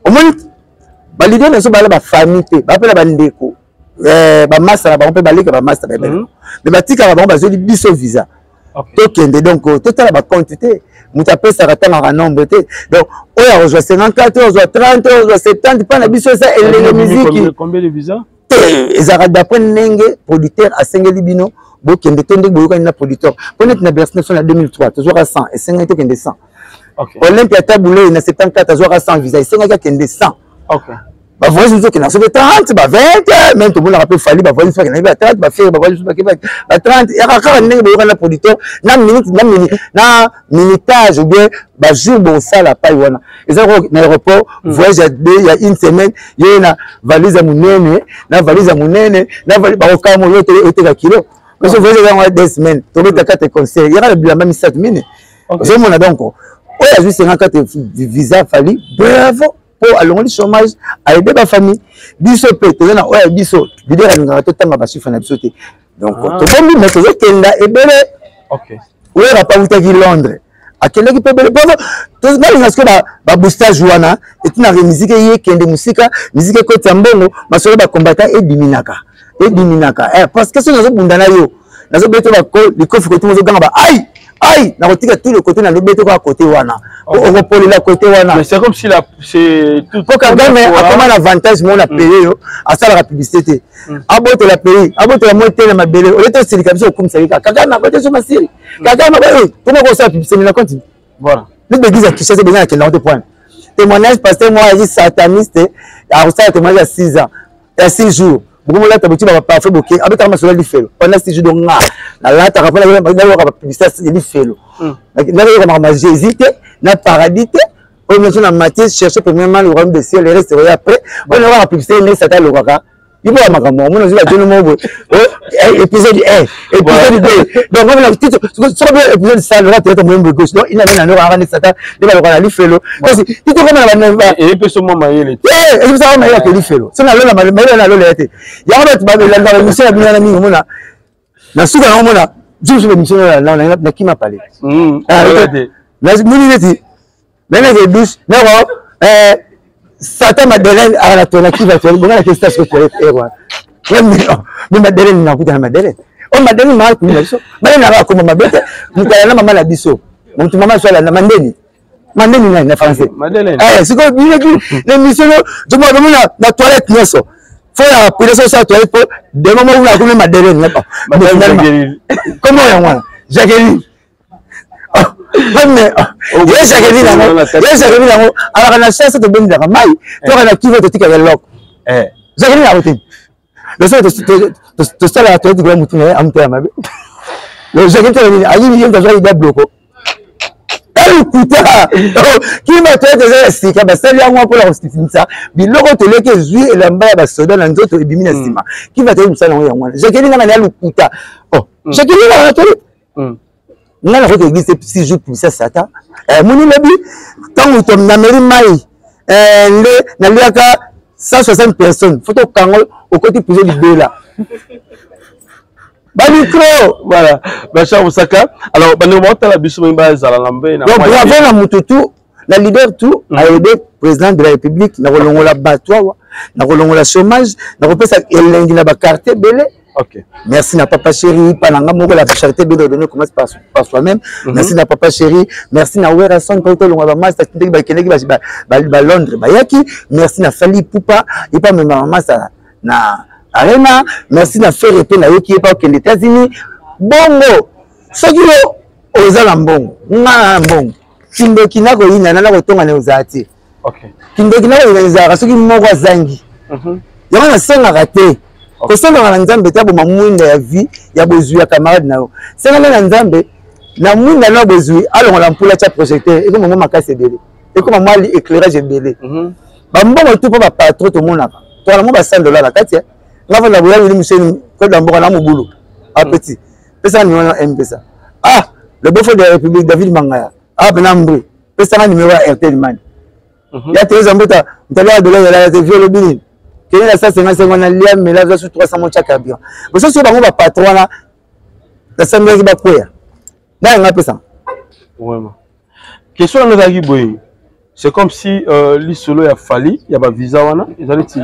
Omoni baleader na biso bala bafamille te, bape na bandeko, bamasta na bango mpe baleka bamasta baebele, mais batikaka bango, bazweli biso visa, tokende. Donc totala bacompte te, moto apesaka atangaka nombre te. Donc oyo akozwa 54, oyo azwa 30, oyo azwa 70, mpa na biso eza elenge miziki te. Ezalaka d'après ndenge producteur asengeli bino bokende to ndenge boyokani na producteur. Mpo neti na Bercy na 2003 tozwaka 100, esengaki tokende 100. Olympia Tabulei na 74 azwaka 100 visa, esengaki akende 100. Bavoyage mosusu okenda soki 30, ba 20, même tomonaka mpe Fally, bavoyage mosusu bakendaki ba 30, baFerre bavoyage mosusu bakei ba 30. Yaka kaka ndenge boyokani na producteur na minute na minutage ou bien bajour bosala pai wana. Eza na aéroport, voyage ya deux, ya une semaine, ye na valise ya monene, na valise ya monene, na bakokama oyo oteka kilo. Biso voyage yango ya 2 semaines, tobeta quatre concert, yaka na bilamba misato, mine ozomona. Donc oyo azwi 54 visa, Fally, bravo, mpo alongoli chômage, aide bafamille. Biso mpe toza na oyo ya biso, leader alingaka totanga bachiffre na biso te. Donc tobombi, mais tozokenda ebele. Oyo apawutaki Londres, akendaki mpe ebele. Nalinga sikoyo baboostage wana etinaka musique ye ekende mosika, musique ekoti ya mbongo, masolo bacombattant ediminaka, ediminaka, parce que soki nazobunda na yo, nazobeta likofi kote, ozoganga ba ai ai, nakotika tout le côté, nalobi kaka côté wana, okopolela côté wana. Mais c'est comme si la c'est tout. Po Kagame akoma na avantage moko na pays oyo, asalaka publicité te, abotela pays, abotela moi te na mabele oyo tosilika biso okumisaki kaka Kagame abote so masiri Kagame toma kosala publicité na continue. Voilà. Neti église ya Kinshasa ebenga nakenda te point témoignage, pasteur moko azali sataniste, akosala témoignage ya 6 ans, ya 6 jours, bokomolata boti baparfum, boke abetaka masolo ya lifelo pendant 6 jours. Donc nga nalataka mpo nayoka bapublicité ya lifelo, nayoka makambo ya Jésus te na paradis te. Oyo nyonso na Matthieu: chercher premièrement le royaume des cieux, le reste oyo après. Oyo nayoka publicité ndenge Satan alokaka ibo ya makambo omona ozwi bajono moko boye, épisode 1, épisode 2. Donc omona soko be épisode 100, loka teyata moyembo gauche, donc ina nena ndoka nde Satan nde baloka na lifelo, kasi tito koma na epesa mwa mayele. Te, epesa mwa mayele ake lifelo so nalola mayele nalola ya te. Yango bato balandaka émission ya bino wana mingi, omona na suka nango, omona jour émission nakima pale moni neti nayaki douche, nako Satan Madeleine aka na toilette, kiva toilette bonga na kesta siko toilette ere wana. Mais Madeleine nakuta na Madeleine o Madeleine maa kumi na biso, Madeleine aka akoma mabe te, moto alanda mama na biso, moto mama so alanda mandeni mandeni nani na français. Sikoyo bineki na émission tomona na toilette nyonso fo ya pele so osala toilette po dema moko na komi Madeleine komo yango wana Jacqueline. Ye Jacqueline yango, ye Jacqueline yango alaka na chance, tobendaka mai toka na kivo, totikaka eloko Jacqueline yango te. Loso tosalaka toilette koya motu na ye amutu ya mabe. Jacqueline tala nini ayibi ye, moto azwaki da bloko elukuta. Kima toilette eza ya sika, basali yango mpona kofinisa biloko toleki, ezwi elamba ya basoda na nzoto, ebimi na nsima. Kima toilette mosala yango yango wana. Jacqueline ngana ya lukuta, Jacqueline ngana na toilette nga nakoki église 6 jours publicité Satan. Moni lobi ntango nameli mai nde naliaka 160 personnes, fo tokanga, okoti prison libela, bamicro. Voilà, Blanchard Mosaka. Alors bandeko baotala biso mingi bazala na mbe na bravo na motu tout, na leader tout aide président de la République na kolongola bato awa, na kolongola chômage, na kopesa elengi na baquartier ebele. Okay. Merci na papa chéri, pa na moko la charité bien ordonnée commence par soi-même. Merci na papa chéri, merci na Werrason pour tout le master ndenge ba kendeki ba ba Londres bayaki. Merci na Fally Ipupa, et pas même maman ça na Arena. Merci na Ferre pe na yoki pa okende États-Unis. Bongo soki yo oza na mbongo, nga na mbongo. Kindoki na koyina na kotonga na ozala te. Kindoki na koyina ezalaka soki moko azangi. Yango nasengaka te. Kosengaka na Nzambe te aboma mwinda ya vie ya bozwi ya camarade na yo. Senga nde na Nzambe na mwinda na bozwi alongola mpula tia projecteur ekoma mwa makasi ebele, ekoma mwa éclairage ebele. Bambongo tu mpo bapatron tomonaka tokala mwa ba 100 dollar na kati. Nga fanda boya wili musheni koda mboka na mobulu apeti pesaka numéro na mpesa. Ah, le beau frère de la République David Mangaya, ah pena mbri pesaka numéro ya Airtel Money. Ya Teresa Mbota mtali ya dollar ya te vieux lobi nini kende na 155 na lia mela za su 300 mo chaka bien bososo bango ba patron wana nasambelaki bakweya na yanga pesa. Vraiment question nanga ezalaki boye, c'est comme si lisolo ya Fally ya ba visa wana eza neti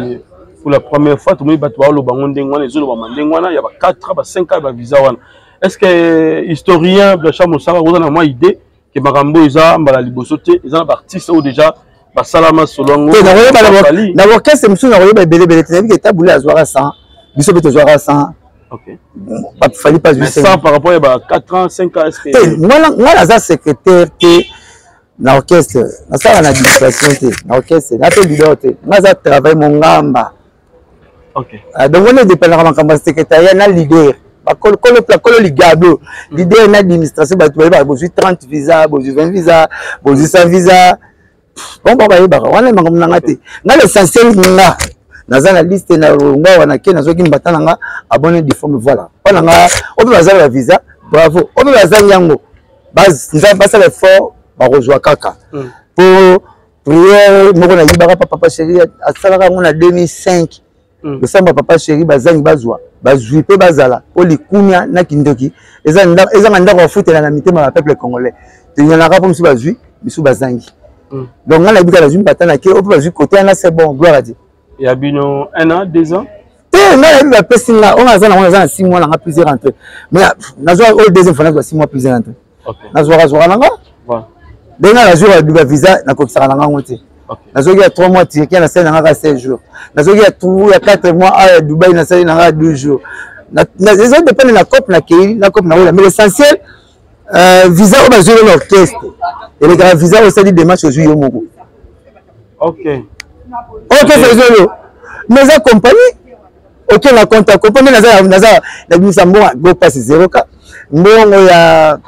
pour la première fois tomoni bato baoloba ngo ndenge wana, ezolobama ndenge wana ya ba 4 ba 5 ya ba visa wana. Est ce que historien Blanchard Mosaka oza na mwa idée ke makambo eza mbala liboso te, eza na baartiste oyo déjà basalama solo yango? Te, nakoyeba na orchestre mosusu, nakoyeba ebelebele te. Nayebi ke Tabule azwaka 100, biso mpe tozwaka 100. Fally pas 100 par rapport ya ba 4 ans, 5 ans, est-ce que te? Nga naza secrétaire te na orchestre, nasalaka na administration te na orchestre, na mpe leader te. Nga aza travail mongamba. Donc wana edépendaka makambo ya secrétariat na leader, bakolo ligado, leader na administration. Bato bayebaka bozwi 30 visa, bozwi 20 visa, bozwi 100 visa. Bon, bango bayebaka wana makambo na nga te. Nga l'essentiel, nga naza na liste na nga wana ke nazwaki mbata na nga abone diforme. Voilà, mpo na nga oyo mpe baza ba visa, bravo. Oyo mpe bazangi yango, basala effort, bakozwa kaka. Po prière moko nayibaka pa papa chéri, asalaka yango na 2005, losambo ya papa chéri, bazangi bazwa, bazwi mpe bazala mpo likunia na kindoki ezanga ndako bafutela na mitema ya peuple congolais. Tonyanaka mpo mosusu bazwi, misusu bazangi. Donc ngai nayebi kaka nazwi mbata na ke oyo mpe bazwi kote wana, c'est bon, gloire à Dieu. Ya bino 1 an, 2 ans? Te, ngai nayebi bapesi nga oyo naza nango, naza na 6 mois nanga plusieurs entrée, mais nazwa oyo deuxième fois, nazwa 6 mois plusieurs entrée. Nazwaka zwaka nanga ndenge ngai nazwaka ba visa, nakokisaka na ngango te. Nazwaki ya 3 mois Turquie, nasali nanga kaka 7 jours. Nazwaki ya 4 mois awa ya Dubai, nasali nanga 12 jours. Eza dépendre na cope nakei, na cope nakola, mais l'essentiel, visa oyo bazwi yo na orchestre elekaka visa oyo osali démarche ozwi yo moko. Orchestre ezwi yo, mais eza compagnie oke na compte ya compagnie. Naza nabimisa mbongo go passe zéro ka mbongo ya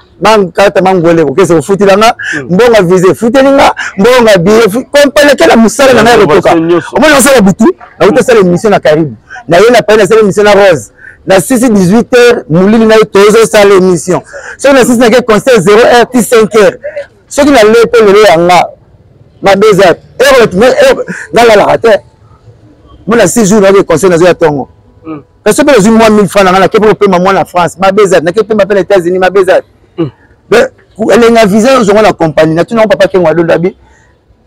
carte mangwele, okese kofutela nga mbongo ya visa, efuteli nga mbongo ya billet, compagnie akela mosala na ngai ya kotoka. Omoni nasala butu, nauti osala émission na Caribe, naye na Paris, nasala émission na Rose na 6 18 heures, molili na ye tozosala émission. Soki na 6 nake concert 0 heure ti 5 heures, soki nale mpe lelo ya nga mabe eza heure nalalaka te. Mona 6 jours nake concert, nazoya ntongo, kasi mpe nazwi mwa 1000 francs na nga, nake mpe kopema mwa na France, mabe eza, nake pema mpe na États-Unis, mabe eza. Elenga visa ozongo na compagnie, natuna ngo papa Kengo Adondo, abi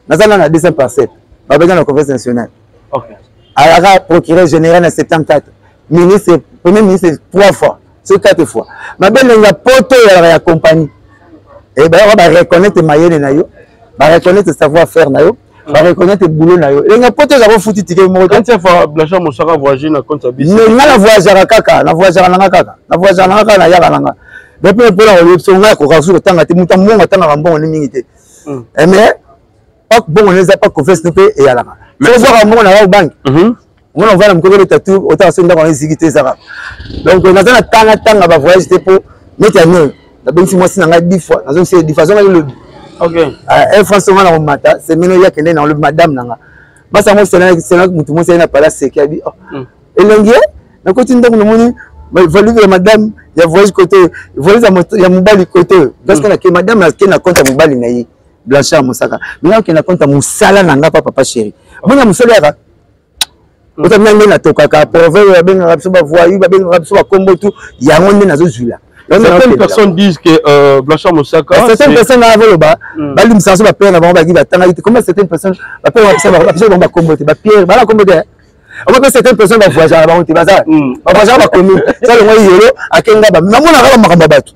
naza na 200 parcelle, babenga na conférence nationale. Alaka procureur général na 74, ministre, premier ministre trois fois soki quatre fois. Mabe elenga poto ezalaka ya compagnie, bayaka bareconnaître mayele na yo, bareconnaître savoir faire na yo, bareconnaître boulot na yo. Elenga poto ezalaka ofuti ticket moko te. Quantième fois Blanchard Mosaka voyager na compte ya biso? Mais nga na voyageaka kaka, na voyageaka nanga kaka, na voyageaka nanga kaka, nayaka nanga. Mais mpe mpona koyebi so ngai akoka soki kotanga te. Moto ya mbongo atangaka mbongo ne mingi te, mais pak mbongo ne eza pa confiance ne mpe eyalaka. Soki ozwaka mbongo na yo banque, omona ovanda mokolo obeta tour, otaka soki ndako yango eziki te ezaka. Donc naza na tanga tanga ba voyage te, mpo neti ya nini, nabengisi mwasi na ngai 10 fois, nazongisi ye 10 fois, azongaki lobi. Air France nga na komata semaine oyo, akende na lobi madame na nga basi yango sena motu mwasi aye na pala seke abi elengi ye. Nakoti ndako, namoni valise ya madame ya voyage kote oyo, valise ya mobali kote oyo, parce que nake madame ake na compte ya mobali na ye Blanchard Mosaka, minga okende na compte ya mosala na nga pa papa chéri. Mona mosala yaka otamina nde natokaka proverbe, babengaka biso bavoyu, babengaka biso bakombo tu, yango nde nazozwila. Certaines personnes disent que Blanchard Mosaka. Certaines personnes na balimbisaka so bapere na bango baki batangaki te. Combien certaines personnes bapere bapesa bango bakombo te, bapierre bala kombo te. Omo pe certaines personnes ba voyager na bango te baza. Ba voyager ba commune. Ça le yolo akenga ba. Namona kaka makambo ya bato.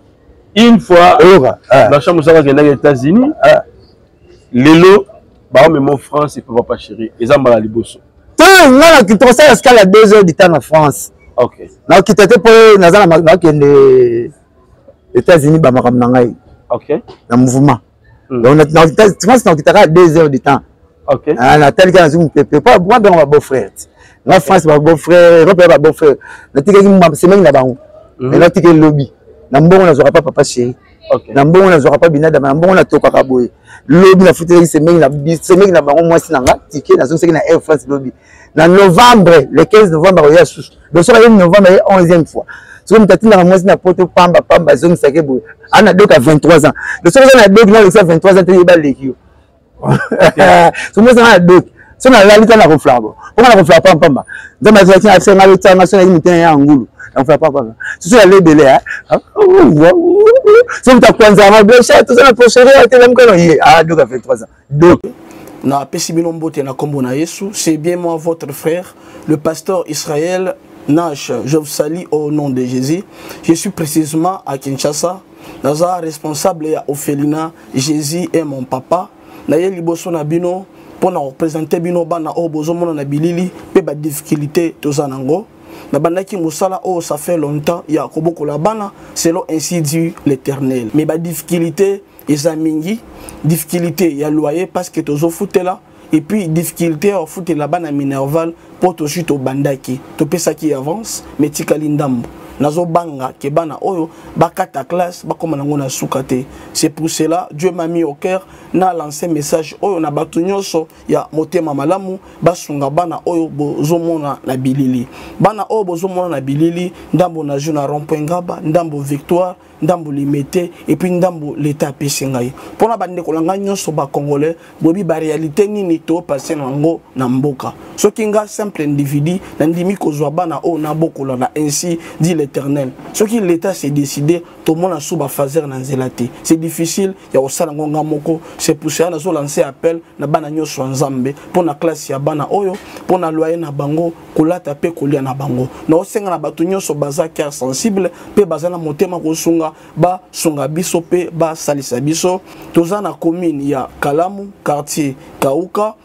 Une fois oyoka. Blanchard Mosaka akendaki États-Unis. Lelo baomema France epa papa chéri eza mbala liboso. Te nga na tosala escale ya 2 heures du temps na France. OK. Nakokita te mpo naza na nakende États-Unis ba makambo na ngai. OK. Na mouvement. Donc na France nakokitaka 2 heures du temps. OK. Ah natali kaka nazwi mopepe po mwa bengo ba beau frère. Nga France ba beau frère, Europe ba beau frère. Natikaki semaine na bango. Mais natikeli lobi. Na mbongo nazwaka pa papa chéri. Na mbongo nazwaka pa binadama, na mbongo natokaka boye. Lobi nafutelaki semeki na bango mwasi na nga ticket nazongisaki na Air France lobi. Na novembre, le 15 novembre akoya susu. Donc soki aye novembre aye 11e fois. Soki moto atindaka mwasi na poto pamba pamba azongisaki boye. Ana doka 23 ans. Donc soki oza na doki na olekisa 23 ans te yeba leki yo. So mwasi na doki. So nalali ta na koflaka bo. Mpo na koflaka pamba pamba. Nzambe azalaki na afisa ngai otanga so nayi motema ya ngulu. Na koflaka pamba pamba. So so alebele ha. So moto akwanza ma blanche toza na pocherie te lamuka na ye. Ah doka 23 ans. Doki. Na pesi bino mbote na kombo na Yesu, c'est bien moi votre frère, le pasteur Israël Nash. Je vous salue au nom de Jésus. Je suis précisément à Kinshasa. Naza responsable ya orphelinat Jésus est mon papa. Naye liboso na bino pour na représenter bino bana oyo bozomona na bilili pe ba difficulté toza nango. Nabandaki mosala oyo ça fait longtemps ya kobokola bana selon ainsi dit l'Éternel. Mais ba difficulté eza mingi, difficulté ya loyer parce que tozofutela, et puis difficulté ya kofutela bana minerval po tozwi tobandaki topesaki avance mais tikali ndambo. Nazobanga ke bana oyo bakata classe bakoma nango na suka te. C'est pour cela Dieu m'a mis au cœur na lancer message oyo na bato nyonso ya motema malamu basunga bana oyo bozomona na bilili. Bana oyo bozomona na bilili, ndambo na jeu na rond-point Ngaba, ndambo Victoire, ndambo Limete, et puis ndambo l'État apesi ngai. Mpona bandeko na ngai nyonso ba Congolais, boyebi ba réalité nini to passer nango na mboka. Soki nga simple individu nandimi kozwa bana oyo nabokola na ainsi dit l'Éternel. Soki l'État s'est décidé, tomona sous ba phaser na nzela te. C'est difficile ya kosala ngo nga moko. C'est pour cela nazo lancer appel na bana nyonso ya Nzambe mpona classe ya bana oyo, mpona loyer na bango, kolata pe kolia na bango. Naosenga na bato nyonso baza cœur sensible pe baza na motema kosunga, basunga biso pe basalisa biso. Toza na commune ya Kalamu, quartier Kauka,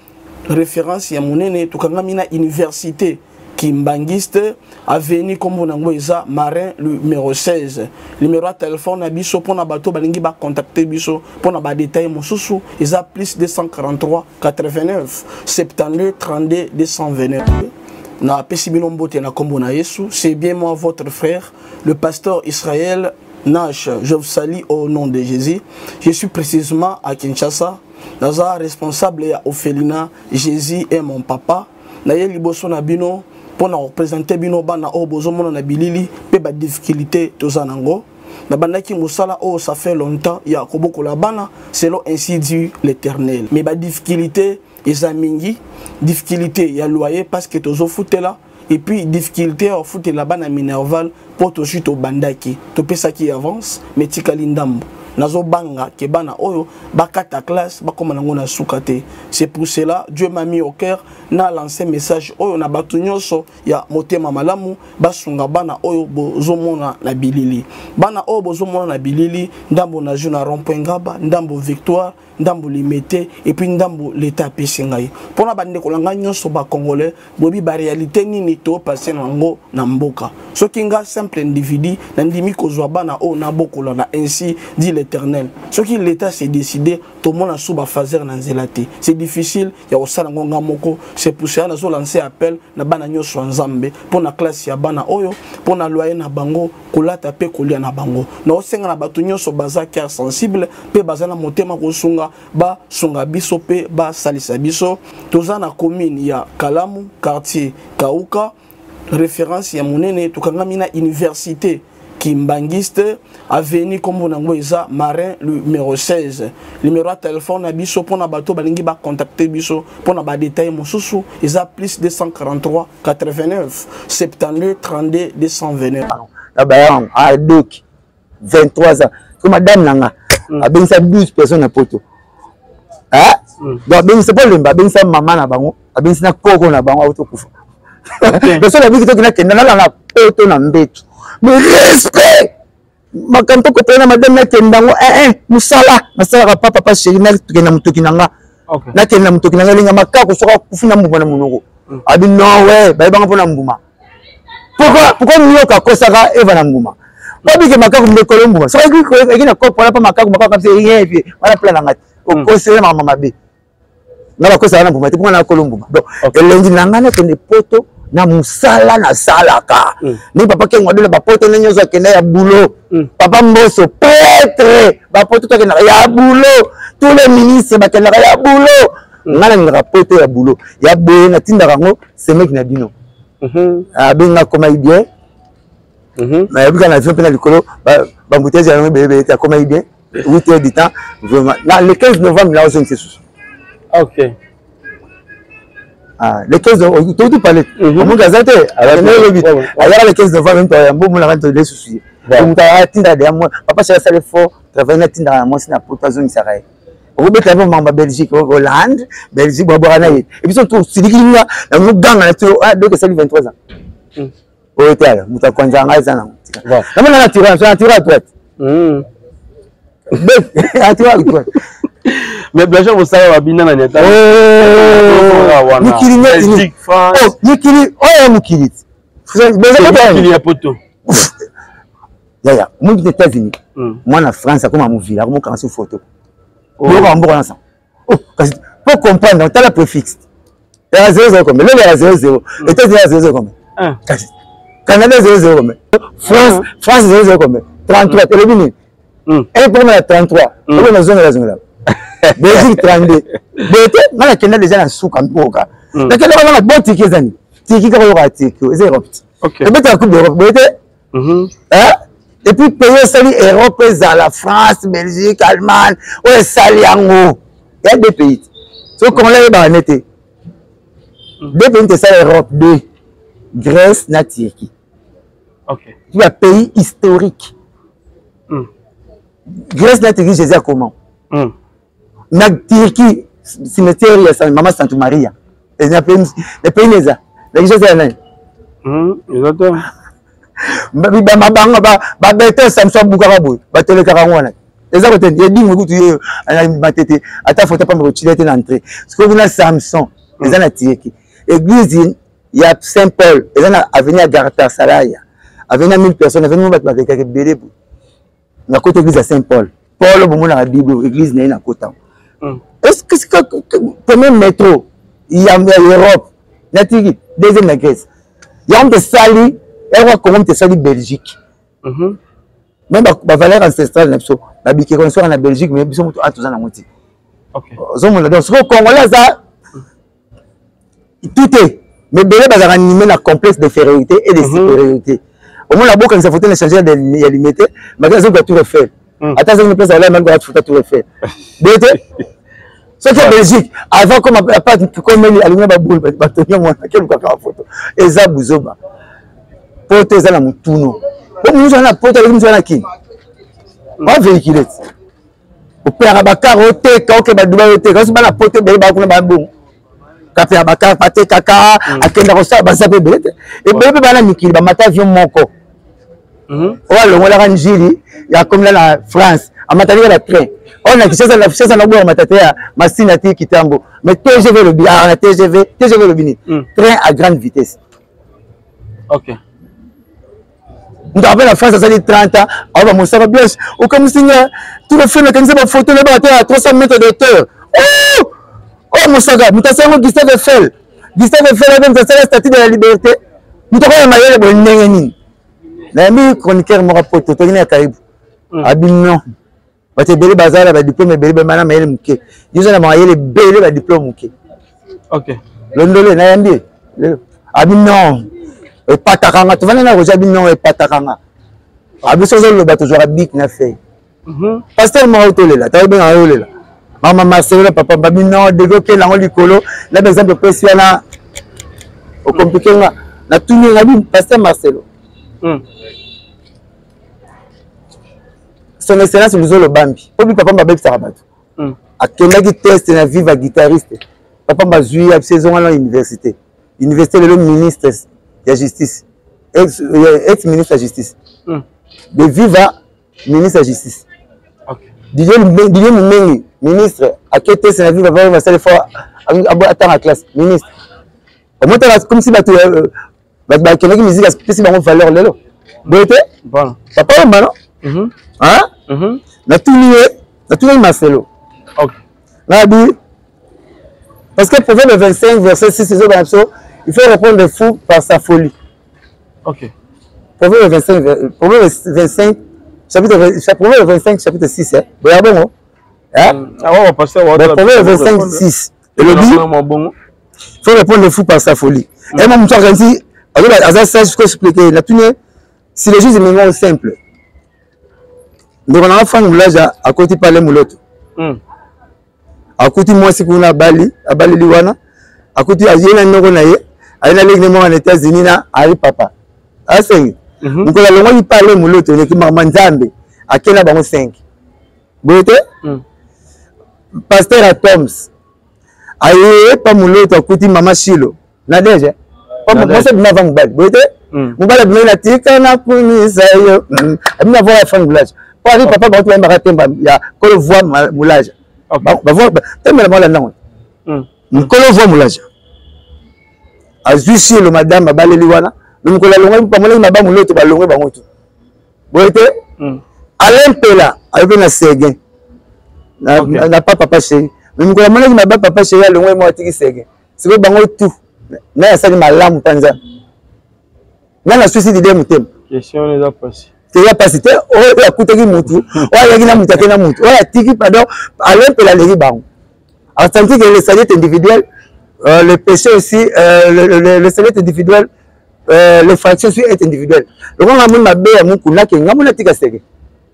référence ya monene, tokangami na université Kimbanguiste, avenue kombo nango eza Marin numéro 16. Numéro ya téléphone na biso pona bato balingi ba contacter biso pona ba détails mosusu eza plus 243 89 72 32 229. Na pesi bino mbote na kombo na Yesu, c'est bien moi votre frère, le pasteur Israël Nash. Je vous salue au nom de Jésus. Je suis précisément à Kinshasa. Naza responsable ya orphelinat Jésus est mon papa. Naye liboso na bino pona représenter bino bana oyo bozomona na bilili pe ba difficulté toza nango. Nabandaki mosala oyo ça fait longtemps ya kobokola bana selon ainsi dit l'Éternel. Mais ba difficulté eza mingi, difficulté ya loyer parce que tozofutela, et puis difficulté ya kofutela bana minerval po tozwi tobandaki topesaki avance mais tikali ndambo. Nazobanga ke bana oyo bakata classe bakoma nango na suka te. C'est pour cela Dieu m'a mis au cœur na lancer message oyo na bato nyonso ya motema malamu basunga bana oyo bozomona na bilili. Bana oyo bozomona na bilili, ndambo na jeu na rond-point Ngaba, ndambo Victoire, ndambo Limete, et puis ndambo l'État apesi ngai. Mpona bandeko na ngai nyonso ba Congolais, boyebi ba réalité nini to passer nango na mboka. Soki nga simple individu nandimi kozwa bana oyo nabokola na ainsi dit l'Éternel. Soki l'État s'est décidé, tomona sous ba phaser na nzela te. C'est difficile ya kosala ngo nga moko. C'est pour cela nazo lancer appel na bana nyonso ya Nzambe pona classe ya bana oyo, pona loyer na bango, kolata pe kolia na bango. Naosenga na bato nyonso baza cœur sensible pe baza na motema kosunga, basunga biso pe basalisa biso. Toza na commune ya Kalamu, quartier Kauka, référence ya monene, tokangami na université Kimbanguiste, avenue kombo nango eza Marin numéro 16. Numéro ya téléphone na biso pona bato balingi ba contacter biso pona ba détails mosusu eza plus 243 89 72 32 229. Na bayango a doki 23 ans. So madame nanga abengisa 12 personnes na poto. Hein? Donc abengisa po lemba, abengisa mama na bango, abengisa na koko na bango auto kufa. Beso na biki toki nakenda nalala na poto na mbeto. Mais respect! Makambo tokopela na madame nakenda yango eh, eh, mosala nasalaka pa papa chéri nakende na motoki na nga nakende na motoki na nga elinga makako soki akufi na mbuma na monoko mm. abi non we bayebanga mpo na mbuma pourquoi pourquoi nioka akosaka eva na mbuma babike makaku ndekolo mbuma soki eki na kopo wana mpa makaku makaku kabisa rien vie wana pla na ngai okosela makambo mabe nga bakosaka na mbuma te mpo nga nakolo mbuma donc elengi na ngai nakende poto na mosala nasalaka mm. ndenge papa kengo adola bapoto nde nyonso akenda ya boulot mm. papa mboso pretre bapoto tokendaka ya boulot tous les ministres bakendaka ya boulot mm. ngai nalingaka poto ya boulot ya boye natindaka yango semeki na bino mhm. abenga akomaki bien mhm. nayebi kaka na avion mpe na likolo bambuteyage yango ebelebele te akomaki bien 8 heures du temps vraiment na le 15 novembre na ozongisa susu ok Ah, le 15 touti pale omongi aza te alobi ayaka le 15 novembre mto yambo omonaka nto lisusu ye moto atindaka deya papa sala asali fort travail natindaka na mwasi na poto azongisaka ye okobetela mpe makambo ya belgique hollande belgique bwabwaka na ye ebiso tosiliki nga na moganga na tio ah, doki esali 23 ans hmm. oyo te ala moto akonza ngai eza nango namona na tirage na tirage droite hmm. na tirage droite mais Blanchard Mosaka babina na nyata oh! mikili oh, mikili oyo mokili mikili ya poto yaya omongi te États-Unis hmm. mwana France akoma movila akomokanga so photo oh. biloko ya mboka nasa oh, kasi po comprendre tala préfixe ya 00 combien lelo ya 00 États-Unis ya 00 combien kasi Canada 00 combien France ah. France 00 combien 33 elobi nini un poma ya 33 oyo nazongela zongela Belgique 32 boye te nga nakenda deja na suka mboka nakenda kaka na bon tiki eza nini tiki kaka oyoka tiki eza Europe ebetaka coupe d'Europe boye te Mm -hmm. Et puis pays esali Europe ezala France, Belgique, Allemagne, oyo esali yango. Ya deux pays. So Congolais ayebaka ne te. Mm. Deux pays esali Europe, deux. Grèce na Turquie. Okay. Ba pays historique. Mm. Grèce na Turquie, Jésus a comment? Mm. Na Turquie, cimetière ya Mama Santa Maria. Eza pays, le pays neza. Na Kinshasa ya nani? Hmm, eza te. Mabanga ba ba beton Samson abukaka boye, batelekaka yango wana. Eza kote ye dingo kutu ye matete ata photo pamba kotila te na entrée. Sikoyo kuna Samson eza na Turquie. Église ya Saint Paul eza na avenue ya Galatasaray. Avenue ya 1000 personnes, avenue bato bakekaka ebele boye. Na kota église ya Saint Paul. Paul bomonaka Bible, église na ye na kota. Hmm. Est-ce que premier métro ya Europe na Turquie, deuxième na Grèce. Yango moto esali, yango Congo moto esali Belgique. Mhm. Même ba valeur ancestrale na biso, ba bikeko na biso na Belgique, mais biso moto atoza na ngo te. Ozomona donc sikoyo Congolais aza tout est mais ebele bazalaka anime na complexe d'infériorité et de mhm. supériorité omona abokanisa foto na échangeur ya limete maki azoka tour eiffel mm. ata azangi place alai maki afuta tour eiffel boye te soki ya belgique avant comme apart komeli alingi na baboule bato nyongo wana kelukaka bafoto eza buzoba poto eza na motuno po mosusu wana poto aleki mosusu wana kini bavéhicule ti opeyaka bakar oteka oke badubai oteka osi bana poto ebele baa kuna babongo kapeyaka bakar batekaka mm. akenda kosala baza mpe ebele te ebele mpe bana mikili bamata avion moko mm-hmm. oyo alongolaka njili akomela na france amataki na train oyo na kinshasa na kinshasa na boya mata te ya masina ti kitambo mais tgv elobi ah, na tgv tgv elobi nini mm. train à grande vitesse okay. moto ape na france asali 30 ans aoba mosaka blanche okamwisi nga tout le film akangisa bafoto na baka te ya 300 mètre de hauteur oh! oyo mosaka moto asali yango gustave eiffel gustave eiffel abe moto asala statue de la liberté moto akoya mayele boye ndenge nini nayambi chroniqueur moko poto toki na ya karibu hmm. abi non bato ebele baza na badiplome ebele bama na mayele moke yo oza na mayele ebele badiplome moke londole nayambi ye lelo abi non epataka nga tovanda na roger abi non epataka nga abi soki ozoloba tozwaka bik na fei mhm. paster moko otolela ta obengaka yo olela mama marcelo na papa babi non dege okenda yango likolo na baexemple opesi wana okomplike nga natuni nga bi paster marcelo hmm. Son excellence Luzolo Bambi po bi papa babebisaka bato hmm. akendaki test na viva guitariste papa bazwi ya biso ezonga na université. Université lelo ministre ya justice, ex, ex ministre ya justice. De Viva ministre ya justice. Okay. Didier Mumengi ministre ake tese na Viva va basali fo atanga classe ministre. Omotala comme si bato bato bakendaki musique apesi bango valeur lelo. Boye te? Papa Wemba non? Hein? Natuni ye, natunaki Marcelo. Okay. Nabi parce que Proverbe 25 verset 6 ezobana biso il faut répondre le fou par sa folie. Ok. Proverbe 25, Proverbe 25, chapitre, Proverbe 25, chapitre 6, hein. Boya bongo. Hein? Ah ouais, pasteur, ouais, Proverbe 25, 6. Elobi, il faut répondre le fou par sa folie. Et moi, moto akanisi, aza sage ko expliquer, na tuni syllogisme mengo simple. Ndeko na nga Frank Mulaja akoti pale muloto. Akuti mwasi kuna abali, abaleli wana, akuti aye na noko na ye, aye na leki ne moko na États-Unis na ali papa. Asengi. Mokolo alongwaki pale muloto eleki mama Nzambe, akenda bango 5. Boye te? Pasteur Atoms aye pa muloto akuti mama Shilo na deje. Mwasi abima avant mobali, boye te? Mobali abimaki na tika na kumisa yo. Abima avant ya Frank Mulaja. Po ali papa bango bayembaka temba ya kolo voix Mulaja. Ba temba na bango landango. Nkolo voix Mulaja. Azwi Shilo madame abaleli wana. Mais mokolo alongwaki pamonaki maba muloto balongwe bango tu. Boye te? Alain Mpela ayoki na Seguin. Na pa papa chéri. Mais mokolo amonaki maba papa chéri alongwe moko atiki Seguin. Sikoyo bango tout naye asali malamu mpenza. Nani asuisi dide motema? Question eza pasi. Eza pasi te, oyo akutaki mutu, oyo ayaki na mutu ake na mutu, oyo atiki pardon, Alain Mpela aleki bango. Asanti que le salut est individuel, le péché aussi, le salut est individuel, l'effraction aussi est individuelle. Lokola nga moni mabe ya mukuna ke nga moni atika seke.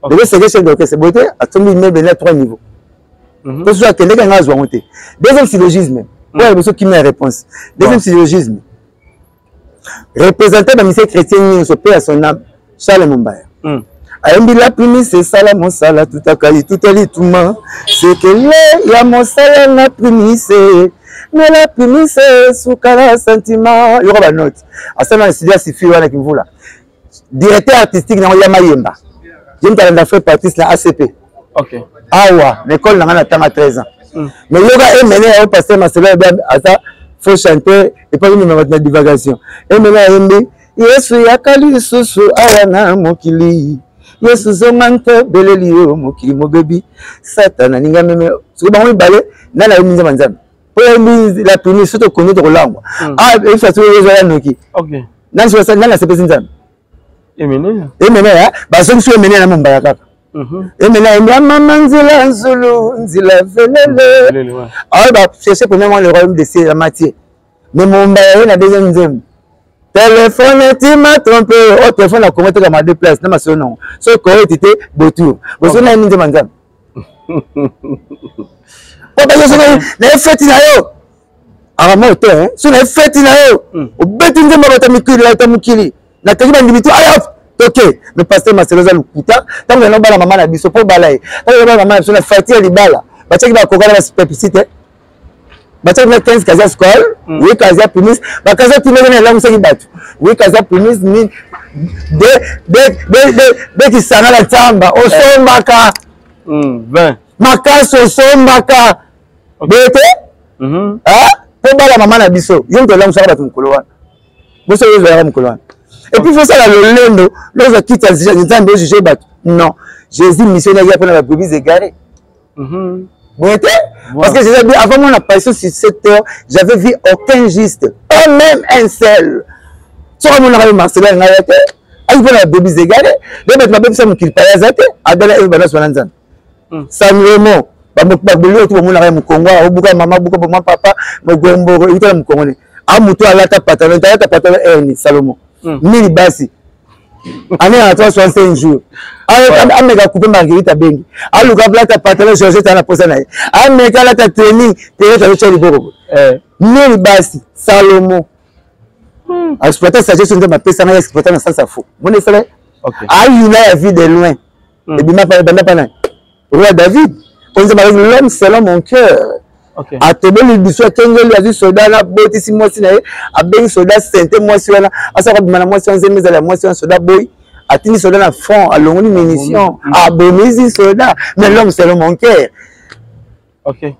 Lelo seke chef d'orchestre boye te, atombi immeuble na 3 niveaux. To soki akendeki nga azwa yango te. Deuxième syllogisme, oyo ya liboso kimia ya réponse. Deuxième syllogisme, représentant ba musicien chrétien nyonso pe ya son âme, Charles Mombaya. Ayembi la primise esala mosala tutaka lituta lituma sekele ya mosala na primise me la primise suka na sentiment yoka ba note asala na studio ya sifi wana kimvula directeur artistique nango ya mayemba ye moto alanda frère Patrice na ACP. Awa na école na ngai na tanga 13 ans. Mais yoka emene ya pasteur Marcelo aza faux chanteur epai mema bato na divagation. Emene ayembi Yesu yaka lisusu awa na mokili Yesu zonga nte beleli yo mokili mobebi Satana alingi ameme soki bango mibale nani ayembi nzambe nzambe po ayembi la primi soki tokondi tokolangwa. Ah ebisa soki ezala noki nani soki nani asepesi nzambe Emene Emene bazongi soki Emene na mombaya kaka. Emene ayembi mama nzela nzulu nzela velele ayo ba chercher premièrement le royaume de ciel ya Matthieu mais mombaya ye na deuxième nzembo téléphone tu m'as trompé oh téléphone na Congo teka ma deux places na masolo nango soki koyeti te botour boso na ye nzembo nzambe po bazo soki na ye feti na yo akama te soki na ye feti na yo obeti nzembo bata mikili bata mokili nateki bandimi to aya toke. Mais pasteur Marcelo aza lokuta ntango yana obala mama na biso mpo obala ye ntango obala mama na biso na fati ya libala batiaki bakoka na bapepsi te batiaki na 15 kaza scole wi kaza primis bakaza timeke na elangisaki bato wi kaza primis nini de kisanga na nsamba osombaka makasi osombaka boye te mpo bala mama na biso yo moto elangisaka bato mokolo wana boso oyo ezalaka mokolo wana et puis fosala lolendo lozwa kiti ya nzambe ojuge bato non Jésus missionnaire ya mpona ba brebis égarées. Boye te? Parce que Jésus a dit avant mon apparition sur cette terre j'avais vu aucun juste pas même un seul. Soki amonaka yo Marcelin ngai ya te aki mpona ba brebis égarées nde bato babebisa mokili paya aza te adala eve banaso wana nzambe Salomo babeli oyo bomonaka ya mokongo obuka mama buka mama papa mogomboro euta na mokongo ne a moto alata pantalon alata pantalon erni Salomo mili basi année ya 365 jours ameka coupe Marguerite abengi aluka alata pantalon Georgette ana posa na ye ameka alata training Therese azotya liboko mili basi Salomo exploiter sagesse nzambe apesa ngai exploiter na sens ya faux moni esala ayina ya vie de loin ebima banda pa nani roi David mpo nzambe alaki l'homme selon mon cœur. Atobeli biso, akengeli, azwi soda wana, abotisi mwasi na ye, abengi soda sente mwasi wana, asaka kobima na mwasi wana, nzembe ezala ya mwasi wana. Soda boyi, atindi soda na front, alongoli munition, abomisi soda. Mais l'homme selon mon cœur,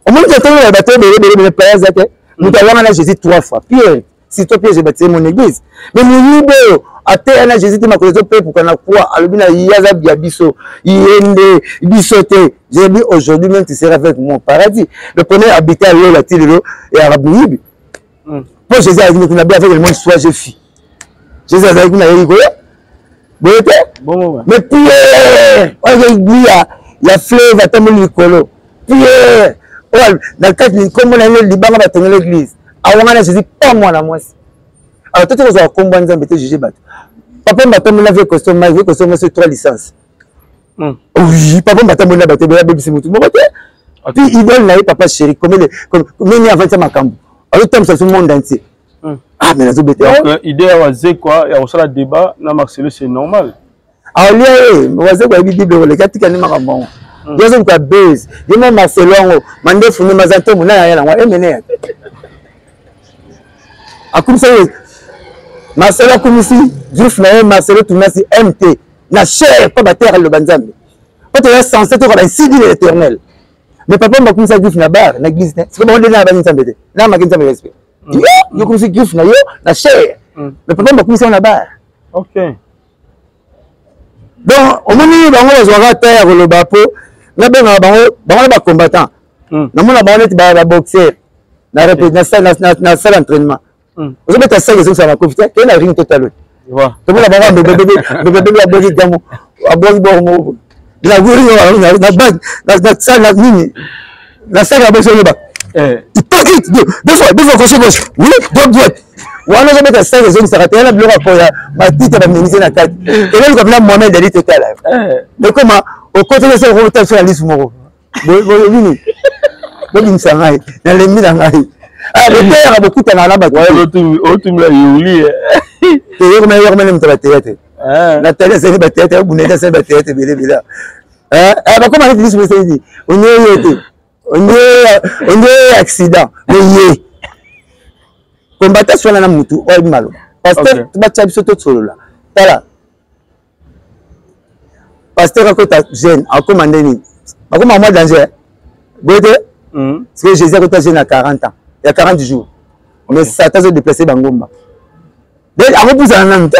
omoni te ntongo ya bato ebele ebele ebele paya aza te. Moto alanga na Jésus trois fois, Pierre. Si toi Pierre, je bâtirai mon église. Mais moyibi oyo ateya na Jésus te, makolo ezopepuka na croix, alobi na ye aza bya biso, ye nde biso te. J'ai dit: aujourd'hui même tu seras avec moi au paradis. Le premier habité à lola ti lelo eyaka moyibi, mpo Jésus azalaki kuna bi avec le monde soit je fis. Jésus azalaki kuna, yeyi koya boye te. Mais Pierre oyo azali ya fleuve, atamboli likolo. Pierre oyo na kati nkombo na ye libanga batongela église, awanga na Jésus pa mwana mwasi. Alors tote kozwa nkombo ya Nzambe te, juge bato. Papa Mbatambo na vie costume, vie costume sur trois licences. Oui, papa Mbatambo na bato ebele, abebisi motu moko te. Puis idole na ye papa chéri, combien nini avandisa makambo, azotambwisa biso monde entier. Ah, mais nazobeta. Donc idée ya Wazekwa ya kosala débat na Marcelo, c'est normal. Aolia ye Wazekwa ayebi Bible koleka, atika nde makambo yango. Ye azoluka base ye mo Marcelo yango mandefu nde maza ntomo na yaya nango emene ya akumisa ye. Marcelo akumisi griffe na ye. Marcelo Tunasi mt na chair mpo batere aloba Nzambe po toza censé tokoka bainsi dit l'éternel. Mais papa mbakumisa griffe na bar na église te. Siko bango nde na bangi Nzambe te, na maki Nzambe respect. Yo yokumisi griffe na yo na chair, mais papa mbakumisa yo na bar. Donc omoni bango bazwaka ta ya koloba mpo nabengaka bango, bango na bacombattant. Namona bango neti baboxer na salle entraînement, ozobeta saki, ezongisaka makofi te. Kei na ring total, tomona bango bebebebe abwaki gamo, abwaki boko moko na salle nini, na saki ya boxe, oyoba hypocrite, deux fois, deux fois, gauche, gauche, oui, droite, droite. Wana ozobeta saki, ezongisaka te. Yana biloko ya matita baminise na kati, eleluka mpena Mohamed Ali total. Ekoma okoteli soki okota biso na lisu moko nini, bobimisa ngai, nalembi na ngai. Boteyaka, bokutanaka na bato. Otumila yuli. Yokomene moto bateya te, Natali asali bateya te, Buneli asali bateya te, ebele ebele bakoma neti lisu esali onye ye te, onye accident. Mais ye combattant wana na mutu oyo ayebi maloba, pasteur, batya biso tosolola. Tala, pasteur akota jeune, akoma nde nini, akoma mwa danger boye te, parce que Jésus akota jeune ya 40 ans, ya 40 jours, mais Satan azodéplace bangomba, donc akopusana nanu te.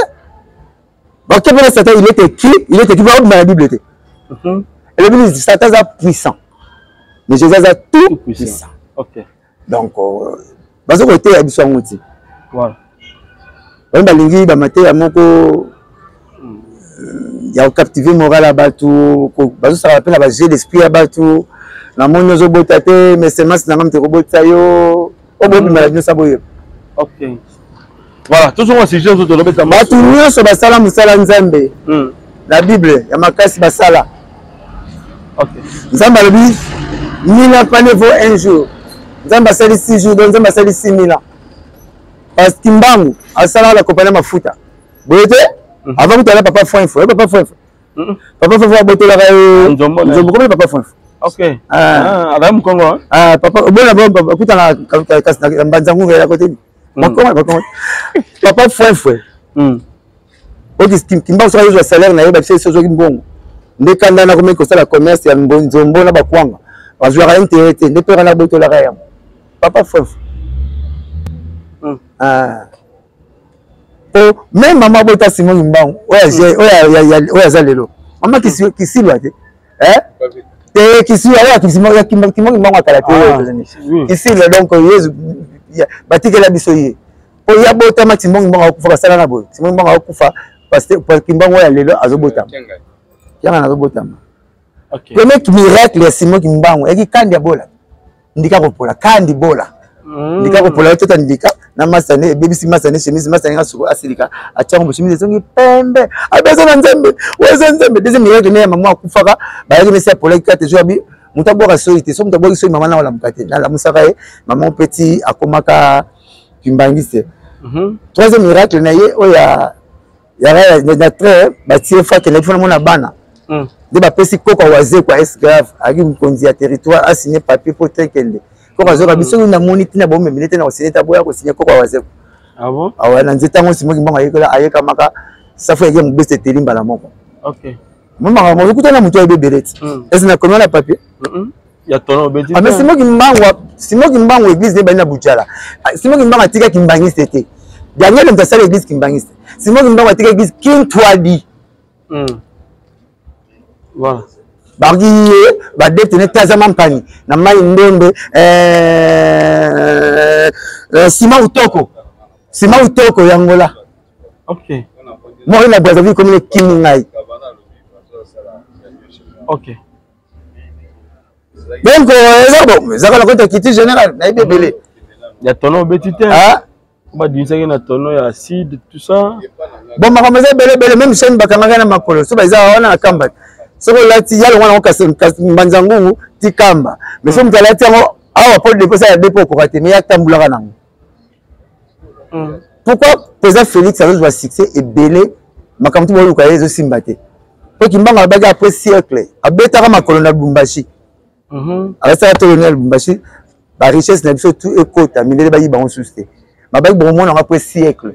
Bakoki mpona Satan, il est écrit, il est écrit, bakobima na Bible te. Elobi Satan aza puissant, mais Jésus aza tout puissant. Donc baza koteya biso yango ti bango balingi bamateya moko ya kocaptive moral ya bato. Bazosaka mpe na bajeu d'esprit ya bato. Namoni ozobota te, mais semence nanga moto ekobotisa yo, obobima na bino sa boyeba. Voilà, tozonga sujet ozo tolobeta. Bato nyonso basala mosala Nzambe na Bible ya makasi basala. Nzambe alobi 1000 ans pas ne vaut un jour. Nzambe asali 6 jours, donc Nzambe asali 6000 ans, parce que Mbangu asalaka na kompani ya mafuta boye te. Avant kutala papa Foinfo, papa Foinfo, papa Foinfo abotolaka ye nzombo komi papa Foinfo. Azali mokongo. Papa obona akutana kasi na mbanza ngunga ya kote bakongo, bakongo papa Foinfo oki Kimbangu soki azozwa salaire na ye, babisa esi ozwaki mbongo nde kanda na komeki kosala commerce ya nzombo na bakwanga, bazwaka ye ntere te, nde mpe wana abotolaka yango papa Foinfo. Po même mama abota Simon Kimbangu oyo aza lelo, mama Kisilwa te te, Kisilwa oyo Kimbangu Kimbangu akala te, Kisilwa. Donc Yesu batikela biso ye po ye abotama. Simon Kimbangu akufa, basala na boye, Simon Kimbangu akufa, Kimbangu oyo ya lelo azobotama, yanga nazobotama. Premier miracle ya Simon Kimbangu eyaki kandi ya bola, ndika kopola, kandi bola, ndika kopola, otota ndika na masa ne ebebisi masa ne chemise, masa ne asuko asilika, atiango bo chemise ezongi pembe, abeza na Nzambe oyo eza Nzambe. Deuxième miracle ne ya mama akufaka, bayaki mesi apolaki kate jour abi moto abwaka soi te, so moto abwaki soi, mama na olamuka te, nalamusaka ye mama petit akomaka kimbangiste. Troisième miracle na ye oyo ya na train, batie fa akendaki fona mona bana nde bapesi koko Wazekwa esclave, ayaki mokonzi ya territoire, asigne papier mpo te kende. Koko azoka biso namoni ntina bomemele te na kosigne te, aboya kosigne koko awazeko. Ah bon? Awa na nzete yango Simon Kimbangu ayekola ayekamaka safu yake mobesi eteli mbala moko. Okay. Mama makambo okuta na moto ayebi ebele ti. Esi na komi na papier? Ya tono obeti. Ah mais Simon Kimbangu, Simon Kimbangu église ne bani na Bujala. Ah, Simon Kimbangu atika kimbangiste te. Daniel moto asala église kimbangiste. Simon Kimbangu atika église Kintwadi. Voilà. Bakoki ye badepte ne taza mampani na mai ndombe nsima utoko nsima utoko ya Angola. Okay. Moko na Brazzaville komi ekimi ngai. Okay. Donc eza bon, ezaka na kota culture générale nayebi ebele. Ya tono obeti te. Badimisaki na tono ya acide tout ça. Bon makambo eza ebele ebele, même chaîne bakangaka na makolo so baza wana na kamba. Soki olati ya longo nango mbanza ngungu ti kamba, mais soki moto alati yango awa po depo ya depo okoka te, mais ya tambulaka nango. Pourquoi président Félix azozwa succès ebele, makambo ti boluka ye ezosimba te? Po Kimbangu alobaki après siècle abetaka makolo na Lubumbashi. Abetaka tolo na Lubumbashi, ba richesse na biso tout ekota mindele bayiba yango susu te. Babaki bokomona yango après siècle.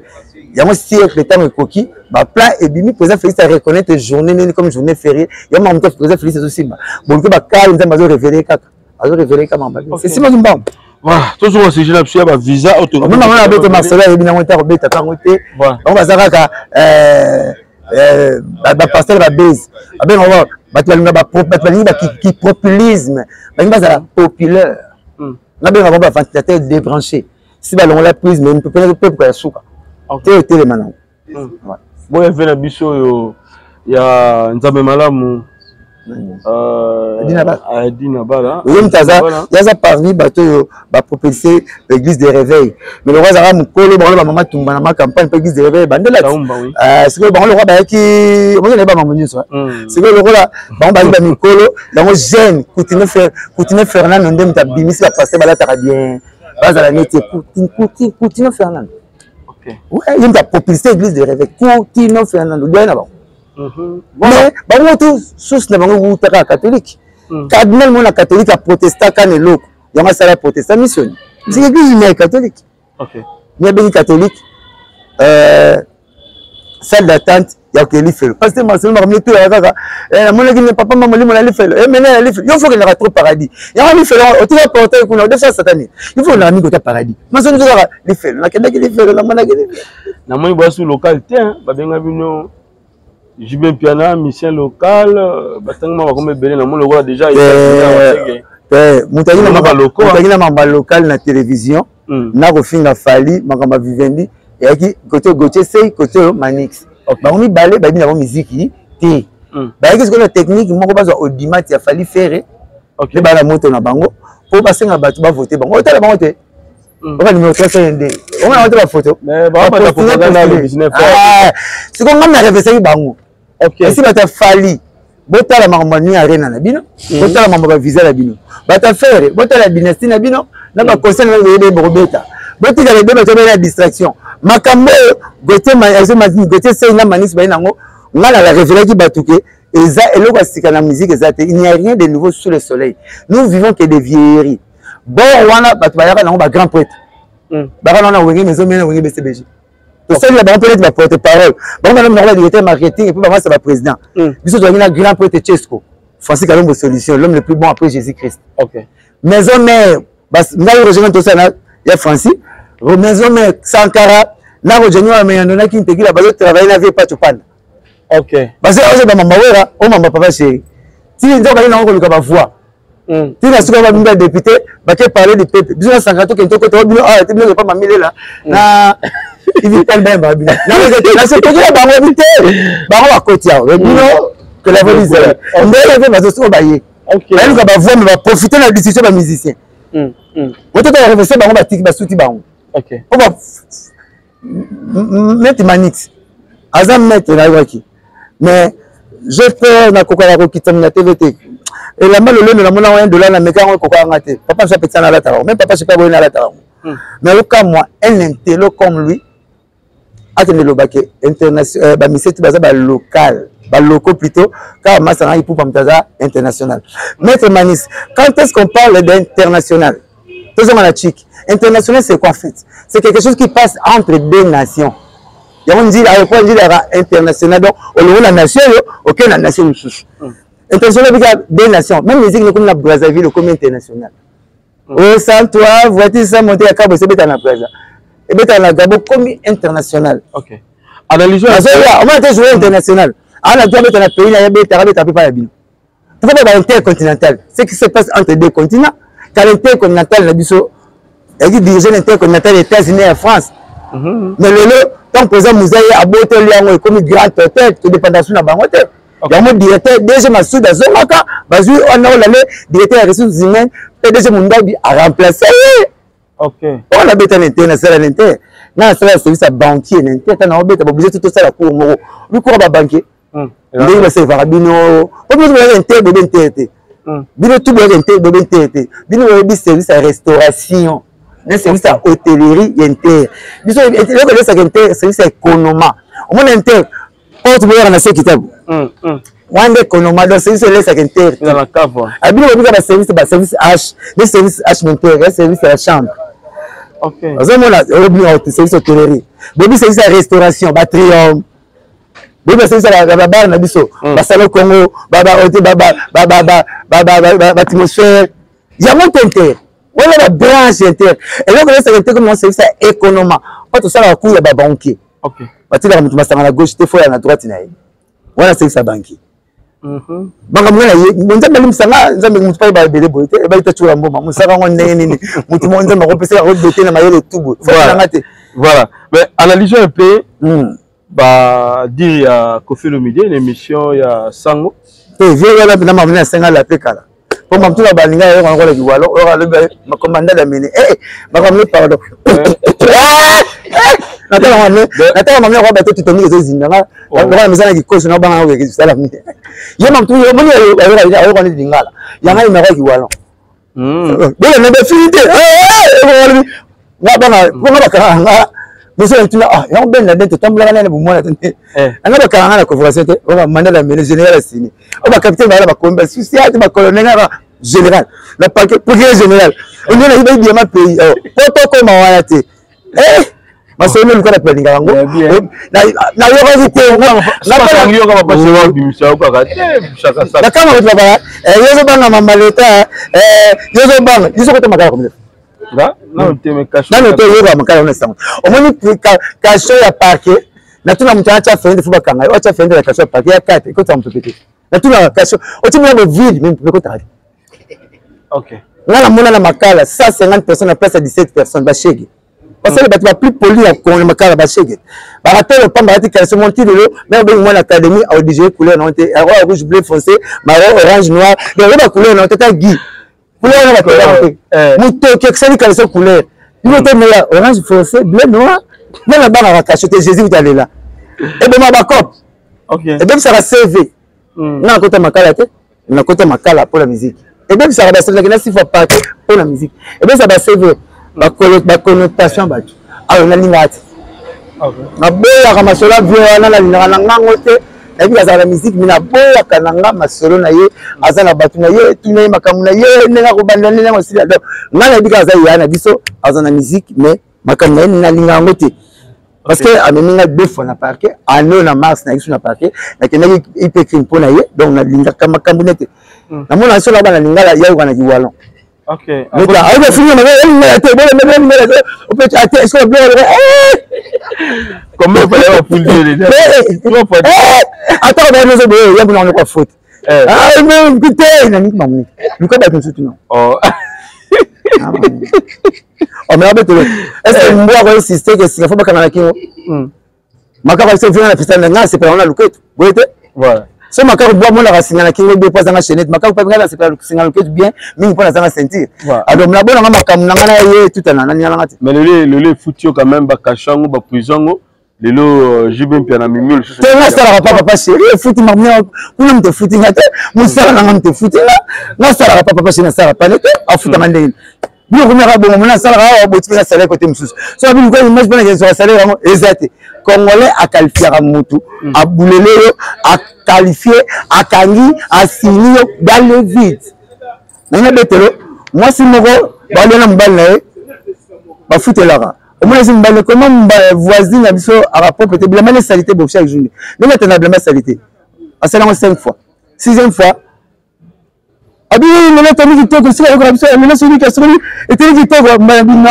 Yango siècle ntango ekoki, ba plan ebimi, président Félix a reconnaître journée nini comme journée fériée. Yango makambo président Félix ezosimba. Boluki bakali Nzambe azo révéler kaka. Azo révéler kaka makambo. C'est Simon Kimbangu. Voilà, toujours au sujet là, ya ba visa auto. Mama mama abeta Marcelo ayebi nango te, akobeta tango te. Bango baza kaka ba pasteur ba base. Abenga bato balinga ba bato balingi ba ki populisme, balingi bazala populaire. Nabenga bango ba ventilateur débranché. Si balongola prise mais mpe mpe ya suka. Te etelema nango. Boya ve na biso oyo ya Nzambe malamu. Adina Bala. Oyo moto aza yaza parmi bato oyo bapropulse église de réveil, mais lokwa azalaka mokolo bango bamama tumba na ma campagne mpo église de réveil bandela. Sikoyo bango lokwa bayaki omoki nayeba mambo nyonso. Sikoyo lokola bango bayaki bamikolo yango jeune Coutinho Fernando nde moto abimisi bapaster balataka bien bazala neti Coutinho Fernando. Ye moto apropulse église de réveil, Coutinho Fernando doye na bango. Mais bango tu source na bango wutaka catholique. Cardinal mona catholique aprotestaka na eloko yango asala protestant mission. C'est église mais catholique. Mais abengi catholique salle d'attente ya kokende lifelo, parce que Marcelo makambo etuyaka kaka namonaki ne papa ma molimo na lifelo emene na lifelo. Yo fo okendaka trop paradis, yango lifelo otika portail kuna odefisa satani. Yo fo okendaka mingi kota paradis, masoni kaka lifelo nakendaki lifelo namonaki lifelo. Namoni bwasu local te babenga bino JB Mpiana mission local, batangi ma bakoma ebele namoni lokola déjà moto alingi na makambo ya local na télévision na kofinga Fally. Makambo ya Vivendi eyaki kote Gautier Sey, kote oyo Manix, bango mibale bayebi na bango miziki te. Bayaki sikoyo na technique moko, bazwa audimat ya Fally, Ferre nde baa na moto na bango mpo basenga bato bavote bango. Otala bango te oka numéro 302, omona bango te bafoto. Sikoyo ngam na revesaki bango esi bato ya Fally, botala makambo ya New Arena na bino, botala makambo ya bavisa na bino. Bato ya Ferre, botala dynastie na bino na baconseil na bino bokobeta, botikala ebeba to bena distraction. Makambo oyo Gautier Sey na Manix baye nango, nga na la révélaki bato ke eza eloko ya sika na musique eza te. Il n'y a rien de nouveau sous le soleil, nous vivons que des vieilleries. Bord wana bato bayaka nango ba grand prêtre baka na wana Wenge Maison Mère, Wenge BCBG, tosalela bango mpe neti baporte parole. Bango bana bango badirecteur marketing et puis bango asa baprésident. Biso tozalaki na grand prêtre Chesco Francis Kalombo Solution, l'homme le plus bon après Jésus Christ. Maison Mère, ngai Roger tosala ya Francis Maison Mère, Sankara na Roger Nyameyando na Kintekila bazotravaille na vie Pacho Panda. Bazo bamamba wera omamba papa chéri ti nzoko baye nango koluka bavoix tina suka babimi ba député bake parler du peuple. Biso na Sankara tokende tokota bino awa te, bino epa mamilela na Ivital bayembaka bino nasepekela bango bi te, bango bakoti awa bino que la valise ndenge mpe bazosuka baye bayeluka bavoix, me baprofite na discussion bamusicien otota barefese bango batiki basuti bango po maître Manix aza maître nayokaki, mais je peur nakokaka kokitami na TV te. Elamba lolendo namona yango $1 na meka yango ekokaka nga te. Papa mosu apekisa nalataka yango, même papa Super boye nalataka yango. Mais okamwa un intello comme lui akende lobake international, bamiseti baza balocal, balocaux plutôt, kaka masanga ipupa moto aza international. Maître Manis, quand est-ce qu'on parle d'international? Tozonga na chik. International, c'est quoi en fait? C'est quelque chose qui passe entre deux nations. Yango nzila aéroport nzila yaka international, donc olongo na nation oyo, okei na nation mosusu. International ebika deux nations. Même musique nekomi na Brazzaville, okomi international. O sans toi, voiture sans monter ya kabo ebeta na Brazza, ebeta na Gabon, komi international. Ok, analyse. Azoya omona te, joueur international ana to abeta na pays na ye, abetaka, abeta mpe pa ya bino. Pourquoi ba intercontinental? Ce qui se passe entre deux continents. Car intercontinental na biso ezalaki dirige na intercontinental ya États-Unis, ya France. Mais lelo, tant président Muzai abotoli yango, ekomi grand hôtel, todépendance na bango te. Yango directeur DG Masud azongaka, bazwi wana olale directeur ya ressources humaines, PDG Mundabi aremplace ye. Oyo nabeta na inter, nasala na inter, nga nasala service ya banquier na inter. Ta naobeta baoblige te, tosala cour moko, bikora babanquier ndenge baservaka bino. Po bino boyaka inter, boyebi inter te. Bino tu boyaka inter, boyebi inter te. Bino boyebi service ya restauration na service ya hôtellerie ya inter. Biso eloko elesaka inter, service ya économa. Omona inter porte, boyaka na se kitabu wana nde ekonoma. Donc service elesaka inter. Abino bobika baservice, baservice h nde service h na inter ya service ya chambre. Ozomona service hôtellerie, boyebi service ya restauration, batrium, boyebi baservice ya babare na biso, basalo Congo, baatmosphère, yango te inter wana babranche inter. Eloko elesaka inter comme service ya économa, po tosalaka cour ya babanquier, batilaka moto masanga na gauche te, foya na droite na ye. Wana service ya banquier. Makambo nga na ye, Nzambe alimbisa nga. Nzambe, motu pai baebele boye te, ebali tacula mboma mosaka yango ndenge nini? Motu moko Nzambe akopesaka akodote na mayele tu boye nanga te. Voilà, mais analysons un peu ba dire ya Koffi Olomide une émission ya Sango. Te, vie wana mpena mamina asenga lape kala, po mamutu na balinga yo yango na kiwalo oyo alobi makomanda damene makambo ne pardon. Natala mamina kwa bato tutomiki ezozinda nga lokola meza na kikoso na banga okekisala ye mamutu omoni ayoka neti lingala yanga yemaka kiwalo bola na bafini te nga banga mpo nga bakanga nga biso na tuna ah yango Ben Laden totambolaka nani bomwana te. Anga bakanga nga na convocation te, oyo mandat la mene général asini, oyo bacapitaine bala bakomi basusi ate bacolonel, nga général na parquet, procureur général onde na yiba diama pays po tokoma wana te. Masolo luka na planingaka yango, nayokaki te. Nakanga bato babala yo ozobanga mama leta, yo ozobanga yo soko te makala komile nano te. Oyoka makala wana sango omoni cachot ya parquet, natuna moto atya fende fo bakanga yo, atya fende ya cachot ya parquet ya 4 ekotaka mopepe te. Natuna cachot otimona bovide me mopepe ekotaka te. Nga namona na makala 150 personnes na place ya 17 personnes, bashege basali bato ba plus poli ya Kongo makala, bashege bakatolo pamba bati calcium monti lelo. Me obengi mwana académie, aodigere couleur nango te, akoya rouge, bleu foncé, marron, orange, noir. Donc oyeba couleur nango te, ta gui couleur wana bato te. Motoki akisali calcium couleur bino te, meya orange foncé, bleu, noir. Nga nabangaka kasho te. Jésus kutalela eboma bacope, ebebisaka CV. Nga nakota makala te, nakota makala mpo na musique. Ebebisaka baselaki na sifa parke mpo na musique, ebebisaka ba CV, baconnotation ya bato. Awa nalingaka te, naboyaka masolo ya vie wana, nalingaka na ngango te. Nayebi azala na musique, me naboyaka na nga masolo na ye. Aza na bato na ye, tuna ye makambo na ye ndenge akobanda, ndenge akosila. Donc ngai nayebi kaka aza ya na biso, aza na musique, mais makambo na ye nalinga yango te, parce que amemi nga deux fois na parquet ano na mars na biso na parquet, nakendaki ip crime mpo na ye. Donc nalingaka makambo nete namona so na bana lingala yayoka na kiwalon. Ayoka fini lingala te, lingala te, opeti ate est-ce que Combien fallait appuyer déjà? Trois fois. Ata ba nozo boye yambo na kwa faute. Ah mais te na niki mamu. Luka bato mosusu non. Oh. Oh mais abetelo. Est-ce que mbwa ko insister que sika faut bakanga na kingo? Makaka se vient na pista na nga sepela na luketu. Boye te? Voilà. So makako bwa monaka singa na kingo bien po azanga chaînette, makako mpe nga nasepela singa luketu bien mingi mpo nazanga ceinture. Alors nabona nga makambo na nga na ye tutana na ningana nga te. Mais lelo lelo efuti yo quand même bakasho yango, baprison yango lelo JB Mpiana mimi lisusu te. Nga asalaka pa papa chéri, efuti makambo kuna, moto efuti nga te, mosala na nga moto efuti nga. Nga asalaka pa papa chéri, nasalaka pane te, afutanga ndenge bino komaka bongo. Mona asalaka awa, botiki nga salaire kote mosusu. So abi luka image mpona kezwaka salaire yango eza te. Congolais akalifiaka motu, abulele yo, akalifie, akangi, asini yo dans le vide. Nanga betelo mwasi moko. Balia na mobali na ye bafutelaka. Omoni esi mobali comment voisine na biso akapropre te bilamba ne salite bo chaque jour. Ndenge atanda bilamba salite. Asala yango 5 fois. Sixième fois abi lelo tomi kitoko sika yokola biso lelo soki kasoli eteli kitoko mbala bino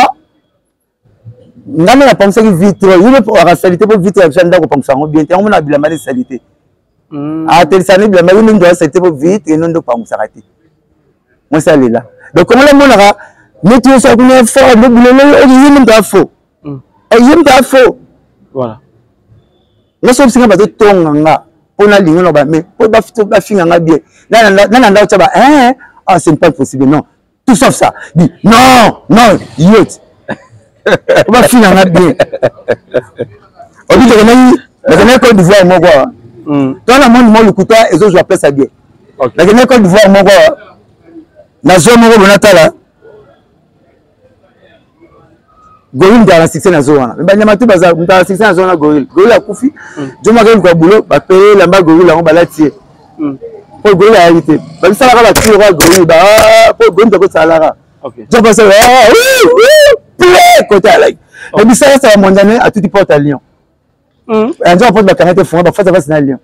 nga nde napangisaki vitre ye mpe akasalite mpo vitre ya biso ya ndako opangisa yango bien te yango mona bilamba nde salite atelisa nde bilamba ye nde moto asalite mpo vitre eno nde opangisaka te mwasi alela donc kongola amonaka neti nyonso akuna fort nde bilolo oyo ye nde moto afo ye moto afo nga soki bisinga bazotonga nga mpo nalinga na ba mais mpo bafinga nga bien nana ndako tya ba ah c'est pas possible non tout sauf ça dit non non yo ti bafinga nga bien obi tokendaki nakendaki Côte d'Ivoire moko awa to na monde mo lokuta ezozwa place ya bien nakendaki Côte d'Ivoire moko awa nazwa moko bonatala gorille moto na succès nazo wana me banyama tu baza moto na succès nazo wana gorille gorille akufi jomo akei luka boulot bapeye elamba gorille yango balati ye mpo gorille ayaki te babisalaka batiro kaka gorille mpo gorille moto akosalaka jomo asala ple kote alaki me bisalasala mondane atuti porte ya lion nzoka porte bakanga te fonga bafasa fasi na lion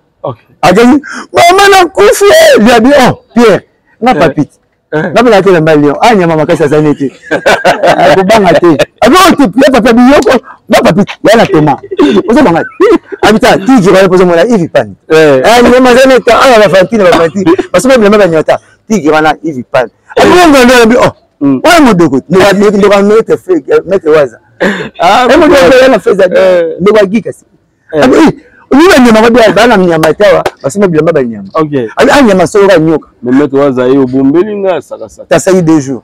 akei mama nakufi liabi oh pierre nga papite nga mpe nayaki elamba lion a nyama makasi aza nete akobanga te ya papi abiyoko nga papi ya na toma ozobanga te abita tigre wana mpozo mona ivi pani nyama aza nete awa bafantine bafantine basoba bilamba banyata tigre wana ivi pani abiyonga abi oh wana modoko ndoka maître waza emodoko ya na feza ndoko agikasi oyebi banyama babia bana nyama te awa basomba bilamba banyama anyama solo kaka nyoka maître waza ye obombeli nga sakasaka tasali deux jours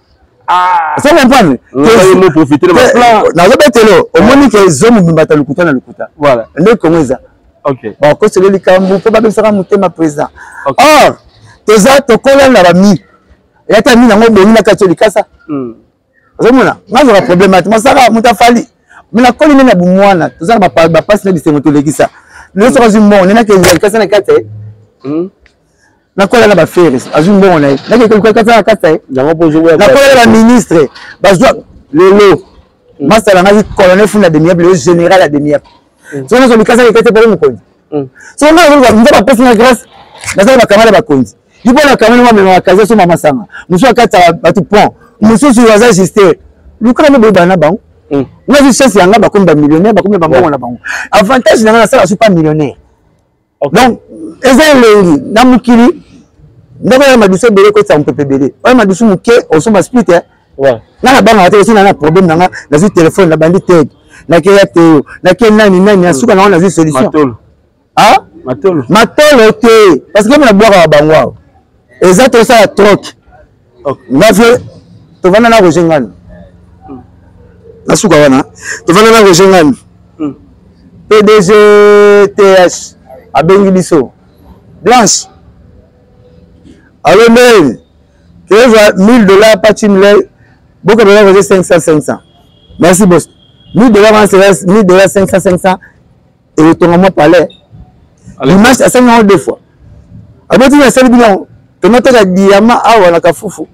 ozo comprendre nazobetelo omoni ke zo mobimba ta lokuta na lokuta nde kongo eza bakosele likambo mpo babebisaka motema président or toza tokola na bami eyata mi nango obongi na kati likasa ozomona nga azwaka problème te mosaka moto afali me nakoli nde na bomwana toza na bapasi na bisengo tolekisa lelo soki azwi mbongo nde nakende likasa na kati ye nakola na bafere azwi mbongo na ye nakende likasa na kati ye nakola na baministre bazwa lelo masala ngaki colonel funda demiable yo général ya demiable soki nazwa likasa na kati pole mokonzi soki nga nazoluka nzambe apesi nga grâce nazali bakamala bakonzi yo mpo na kamani mamemaka kazi asomba masanga mosusu akataka bato pont mosusu aza juste luka nde boyebana na bango nga zwi chance yanga bakomi bamillionnaire bakomi bambongo na bango avantage na nga nasala su pas millionnaire donc eza elengi na mokili ndako ya madusu ebele ekotisa mopepe ebele oyo madusu moke osomba split nga nabangaka te osi na na problème na nga nazwi telefone nabandi teg nakeya teyo nake nani nani na suka nango nazwi solution ah? Matolo matolo te parce que nabwakaka bango awa eza tosala troc nga vie tovanda na Roger Ngani na suka wana tovanda na Roger Ngani PDG TH abengi biso Blanche alo ndeni tozwa 1000 dollars pa chimle bokabela Roger 500 500 merci boss 1000 dollars wana c'est 1000 dollars 500 500 ekotonga mwa palais dimanche asali yango deux fois aboti nasali bino yango tonataka diama awa na kafufu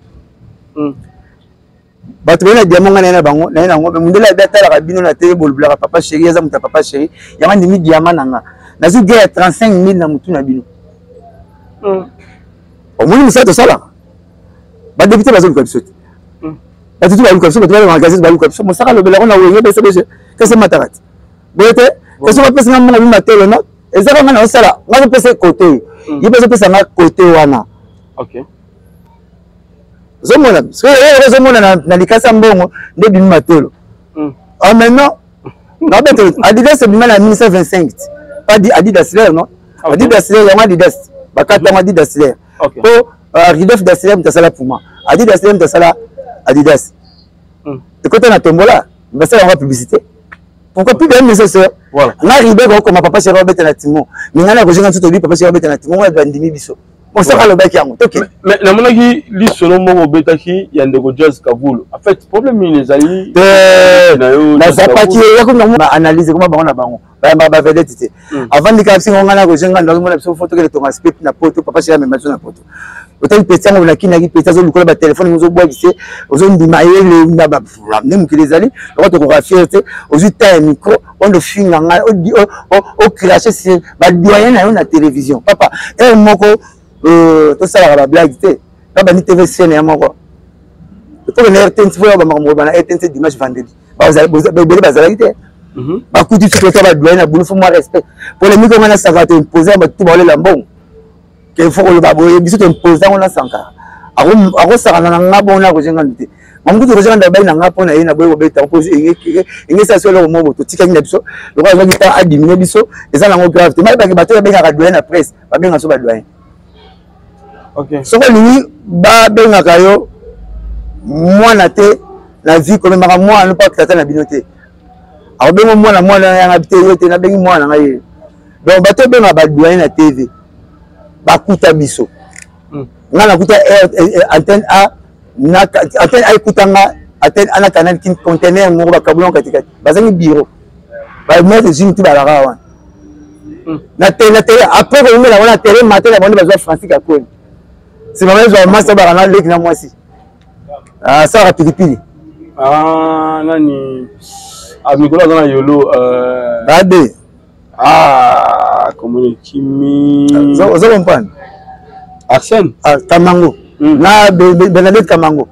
bato baye na diama ngai naye na bango naye na yango me mondele abe atalaka bino na tele bolobelaka papa chéri aza moto ya papa chéri yango andimi diama na nga nazwi ge ya 35 000 na motu na bino omoni mosala tosalaka badepute bazoluka biso te bato tu baluka biso bato bala magazine baluka biso mosaka alobelako na wenge bese bese kese mataka te boye te kasi bapesi nga mbongo bima tolo no eza kaka nga naosala nga azopesa kote oyo ye mpe azopesa nga kote wana ozomona soki ozomona na likasa mbongo nde bimi matolo ah maintenant nabete adidas ebima na 1925 pas adidas ler non adidas ler yango adidas bakata yango adidas ler po ridolf dassler moto asala puma adidas ler moto asala adidas ekota na tombola basala yango publicité pourquoi plus bien nécessaire voilà nga ribe ko koma papa chéri obeta na timo mais nga na kozenga nzoto bi papa chéri obeta na timo nga bandimi biso. Mosaka alobaki yango, tokende. Mais namonaki lisolo moko obetaki ya ndeko Jazz Kavulu. En fait, problème nini ezali nazapaki baanalyse koma bango na bango bayambaka bavedete te. Avandi kaka bisingo ngai na Roger Ngando, azomona biso fo tokende tonga spip na poto. Papa chéri amema biso na poto. Otali peti yango nakinaki peti, azolukola batelefone, ozobwakise, ozondima ye nde mokili ezali loko tokoka fier te. Ozwi ta ya micro, ondo finga ngai, ocrache sur badoyen na yo na télévision. Papa, heure moko tosalaka bablague te. Babandi TV chaîne ya moko tokende RTNC fo ya bamakambo bana RTNC dimanche, vendredi, ebele bazalaki te. Bakuti biso tota badoyen na bulu. Fo mwa respect. Polémique onga na Sankara to impose ya bato baolela mbongo ke fo koloba boye. Biso to impose yango na Sankara, akosakana na nga bongo na Roger Ngandu te. Mamukutu Roger Ngandu abai na nga mpo na ye na boye kobeta mpo engesa so eloko moko totikaki na biso lokola azwaki temps adimine biso. Eza nango grave te. Mayebaki bato oyo babengaka doyen na presse, babenga so badoyen. Soki olingi babengaka yo mwana te na vie, komemaka mwana mpo tata na bino te akobenga mwana mwana yanga te, yo te nabengi mwana na ngai ye. Donc bato obengaka badoyen na TV bakuta biso. Ngai nakuta antenne A na antenne A, ekutanga antenne A na Canal Kin, conteneur moko bakabulanga katikati, bazangi bureau, bamaître jim ti balaka wana na tele. Après koyembela wana tele matin na bango, bazwa Francis Kakoni, nsima bazwa masa baka na leki na mwasi asalaka pilipili. Nani mikolo aza na yolo? Bade. Komona ekimi. Oza comprendre? Arsène. Kamango na Bernadette Kamango,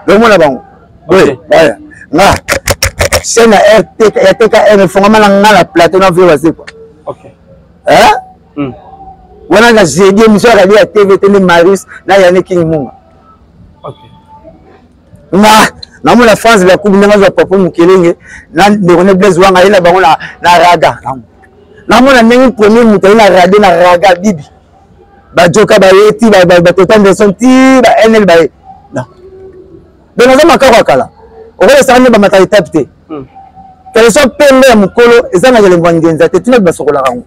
lomona bango boye baya nga chaîne ya ya TKM efongama na nga na plateau na vie Wazekwa wana na jeudi, émission ya radio ya TV te nde Marius na Yane King Munga. Nga namona France Lakubi ndenge azwa papa Mokelenge na ndeko ne Blaise Wanga, ye na bango na raga. Namona ndenge premier moto aye na radio na raga bibi bajoka baye ti batota Anderson ti ba NL baye. Donc naza makako ya kala, okolesaka nde bamata etape te. Teleso pembe ya mokolo eza na elembo ya ngenza te, tina basokolaka yango.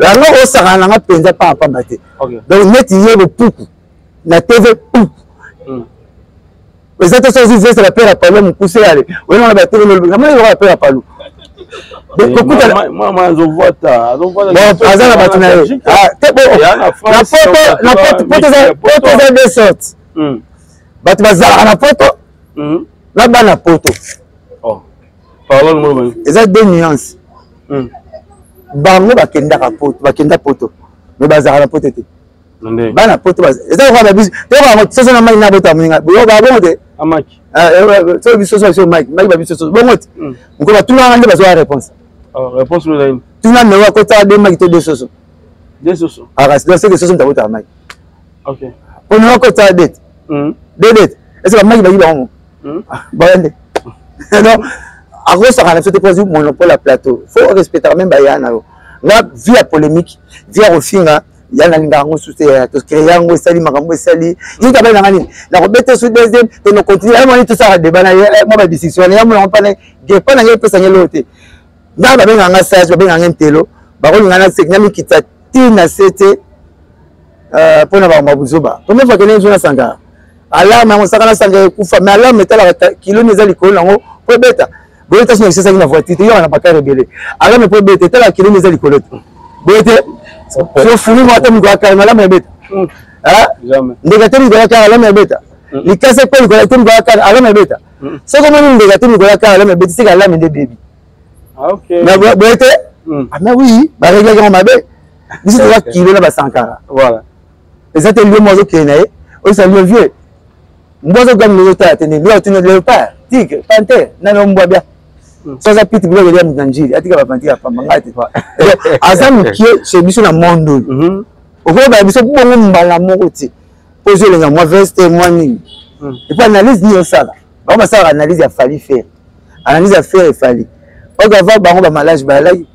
Yango osakana nanga mpenza pamba te. Donc neti ye bopuku na TV puku eza te. Soki veste bapera palu mokuse yale oyena na batele, namoni lokola bapera palu. Aza na bato na ye na poto. Eza deux sortes: bato bazalaka na poto na bana poto. Eza deux nuances. Bango bakendaka poto, bakenda poto, mais bazalaka na poto te. Bana poto eza lokola babiso toyoka soso na mai na bota moninga boyoka bongo te. So biso so biso mike mike babiso soso bongo te. Mokolo batunaka nde bazwaka réponse. Tuna mewa akotaka de mike to de soso akasi donc seke soso moto abotaka mike po mewa akotaka de de de ese bamaki baki bango baya nde. Donc akosaka na biso te mpo azwi monopole ya plateau. Faut respectaka même baya na yo. Nga vie ya polémique, vie ya kofinga ya nalingaka yango susu te. Tocrée yango, esali makambo esali ye tabali nanga nini, nakobeta su deuxième tono continue ya moni tosala débat na ye mwa badiscussion wana ya monango mpana gepa na ngai epesa ngai eloko te. Nga babengaka nga sage, babengaka ngai ntelo, bakolinga na seki namikita ti na se te mpona bango buzoba. Première fois kende na Sankara, alarme yango saka na Sankara ekufa, mais alarme etalaka kilo eza likolo nango po ebeta boye te. Soki esesaki na voiture te, yoka na bakare ebele, alarme po ebeta etalaka kilo eza likolo te boye te. So funi mo ata mikolo akare, alarme ebeta ndeka te. Mikolo akare, alarme ebeta likasa ekwe likolo te. Mikolo akare, alarme ebeta. Soki omoni ndeka te mikolo akare, alarme ebeti, seka alarme nde bebi boye te. Mais oui, bareglaki yango mabe. Biso toza kilo na basankara eza te. Lio mo azokende na ye oyisa lio vieux mbwa azoganga, ozotala te ndenge otuna léopard, tigre, panthère, nani mbwa bia so aza piti biloko elia moto na njili atika bapanti ya pamba. Ngai te, aza mokie chez biso na monde oyo. Okoyebala biso bongo mbala moko te po ozolenga mwa veste mwa nini. Et puis analyse nini osala? Bango basalaka analyse ya Fally Ferre, analyse ya Ferre Fally oyo ava. Bango bamalage bazalaki,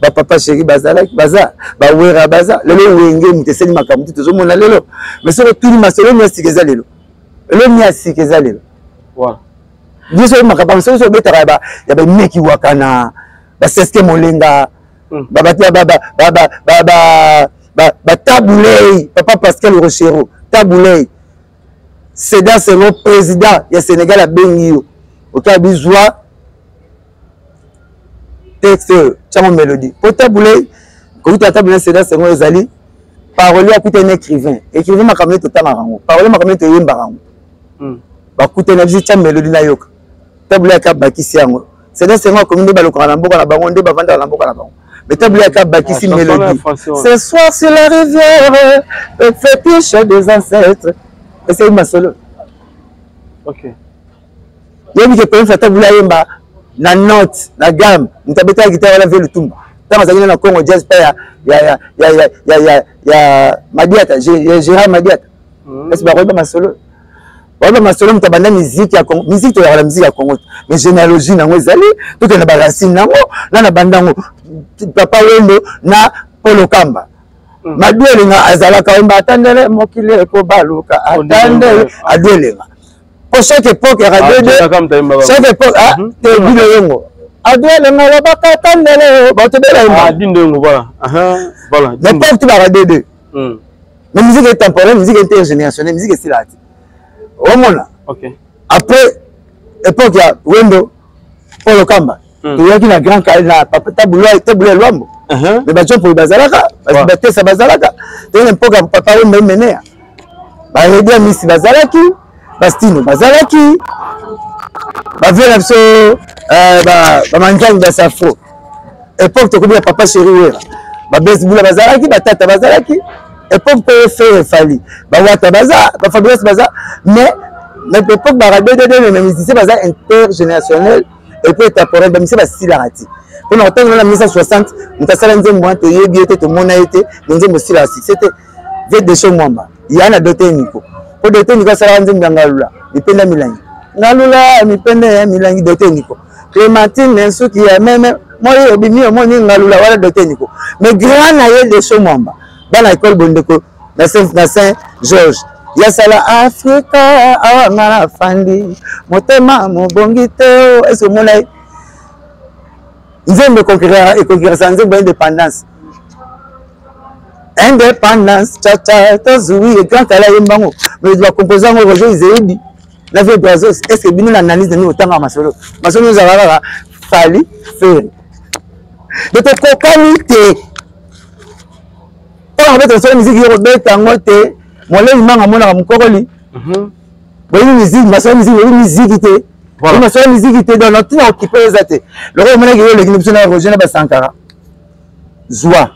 bapapa chéri bazalaki, baza bawera, baza lelo. Wenge moto esali makambo te, tozomona lelo. Mais soki otuni masolo mi ya sika eza lelo, elo mi ya sika eza lelo. Biso makambo soki so obetaka ya bameki wakana, baseske molenga. Batabulei, papa Pascal Rochero, Tabulei, Sédar Senghor, président ya Sénégal, abengi yo oke abizwa texte oyo, tiango mélodie po Tabulei kokuta Tabulei Sédar Senghor ezali parolier, akutani na écrivain. Écrivain makambo nde totangaka yango, parolier makambo nde toyembaka yango. Bakutani na biso, tia mélodie nayoka. Tabulei aka bakisi yango. Sédar Senghor akomi nde balokaka na mboka na bango, nde bavandaka na mboka na bango, mais Tabulei aka bakisi mélodie. Ce soir sur la rivière, le fétiche des ancêtres, esali masolo. Yebi ke première fois Tabulei ayemba na note na gamme, moto abetaka guitare wana, ve Lutumba, ntango azalaki na Congo Jazz pa ya Madiata, Gérard Madiata. Esi bakoyeba masolo, bakoyeba masolo. Moto abanda miziki ya Congo, miziki toyaka na miziki ya Congo, mais généalogie nango ezali, tokende baracine nango na banda yango, Papa Wendo na Polo Kamba. Madu Elenga azalaka oyemba atandele mokili ekobaluka, atandele Adu Elenga. Po chaque époque yaka deux, chaque époque te bino yongo Adu Elenga alobaka atandele bato bela yemba, mais époque tubaka deux deux. Mais musique est temporelle, musique intergénérationnelle, musique esilaka te, omona. Après époque ya Wendo, Polo Kamba, toyaki na grand na Tabulai Lwambo, mais bajompoi bazalaka, batesa bazalaka. Toyaki na époque ya Papa Wemba, Emenea, baredi ya misi bazalaki, bastino bazalaki, bavie na biso bamanzangi, basafro. Époque tokomi ya Papa Chéri Wera, babesi bula bazalaki, batata bazalaki. Époque mpe Ferre, Fally, bawata baza, bafabrice baza, mais na époque baka ddd, mais musicien baza intergénérationnel et puis temporel. Bamusicien basilaka ti mpona kotango na 1960, moto asala nzembo wana toyebi ye te, tomona ye te, mais nzembo osilaka succès te. Ve Desho Mwamba ya na Dote Niko, po Dote Niko asalaka nzembo ya Ngalula mipenda milangi, Ngalula mipende ya milangi, Dote Niko, Clémentine nsuki ya meme moi obimi omoni Ngalula wana, Dote Niko. Mais grand na ye Desho Mwamba, bana ekole Bondeko na Saint Georges, yasala Afrika awa nga nafandi, motema mobongi te. Ese omona ye nzembo ekonkurasa nzembo ya indépendance, indépendance chacha tozwi, grand kala yembango, mais bakomposa yango Roger Izeidi na vie Brazos. Est ce que bino na analyse na nini otangaka masolo? Masolo ezalaka kaka Fally, Ferre, de tokokani te. Ntango kobeta masolo miziki, yo kobeta yango te. Molei manga amonaka mokokoli boyebi miziki, masolo miziki boyebi miziki te, masolo miziki te. Donc natina okipe eza te lokola omonaki yo oleki biso na Roger na basankara zwa.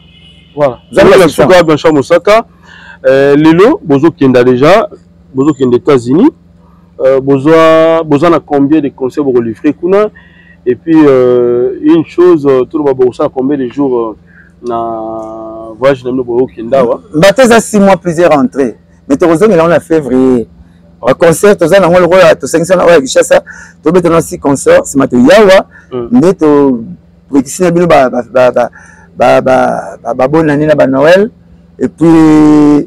Voilà, suka Blanchard Mosaka, lelo bozokenda déjà, bozokenda États-Unis, bozwa boza na combien de concerts bokolivre kuna? Et puis une chose, toloba bokosala combien de jours na voyage na bino boyokenda awa? Bato eza 6 mois, plusieurs entrées, mais tokozongela yango na février. Baconcert toza nango lokola tosangisa na oyo ya Kinshasa, tobeta na 6 concert, nsima toyawa nde toprekisi na bino babonne année na banoël, et puis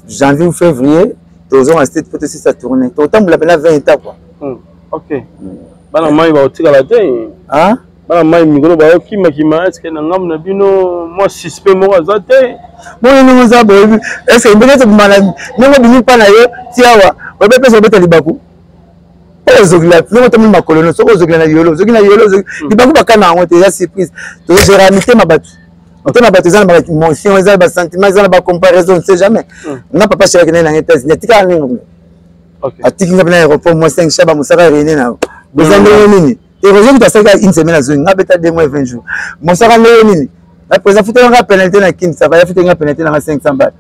janvier ou février tozonga state po tosisa tournée, totambola mpena 20 état quoi. Ok, bana mai bakotikala te, bana mai mikolo bayokimakima. Est-ce na ngambo na bino mwa suspect moko aza te? Bongo ndenge oza boyebi, est-ce ndenge tobima na ndenge obimi mpa na yo ti awa, oyebi mpesa obeta libaku oyo ozokila ndenge otomoni makolo no, soki ozokila na yolo, ozoki na yolo libaku, bakana yango te, eza surprise. Tozogera mitema bato, motema bato eza na baémotion, eza na basentiment, eza na bacomparaison, ne sait jamais. Nga papa sheraki naye nanga États-Unis, atikaka ndenge kuna, atiki nga mpe na aéroport mwa 5 shaba mosaka réuni na boza ndenge nini. Eroge kutu asalaki une semaine, azongi, nga beta 2 mois 20 jours. Mosaka ndenge nini na président futela nga pénalité na Kini, ça va, ya futela nga pénalité nanga 500 balles,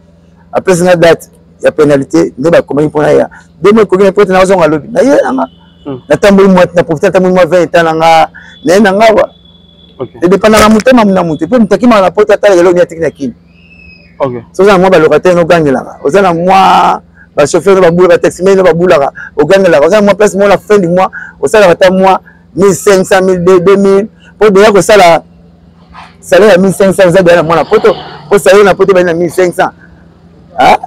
apesi nga date ya pénalité nde bakomaki mpona ya 2 mois ekoki na pote nazonga lobi na ye nanga. Natamboli mwa na profite, natamboli mwa 20 état nanga naye nanga wa edépendaka motema na moto mpe moto akimaka na poto, atalaka eloko nini atiki na Kini. So oza na mwa balocataire nogangelaka, oza na mwa bachauffeur no babulaka, bataximen no babulaka, ogangelaka, oza na mwa place moko na fin du mois osalaka ata mwa 1500, 1200, 2000, mpo deya kosala salaire ya 1500 oza deya na mwana poto, mpo salaire na poto bali na 1500,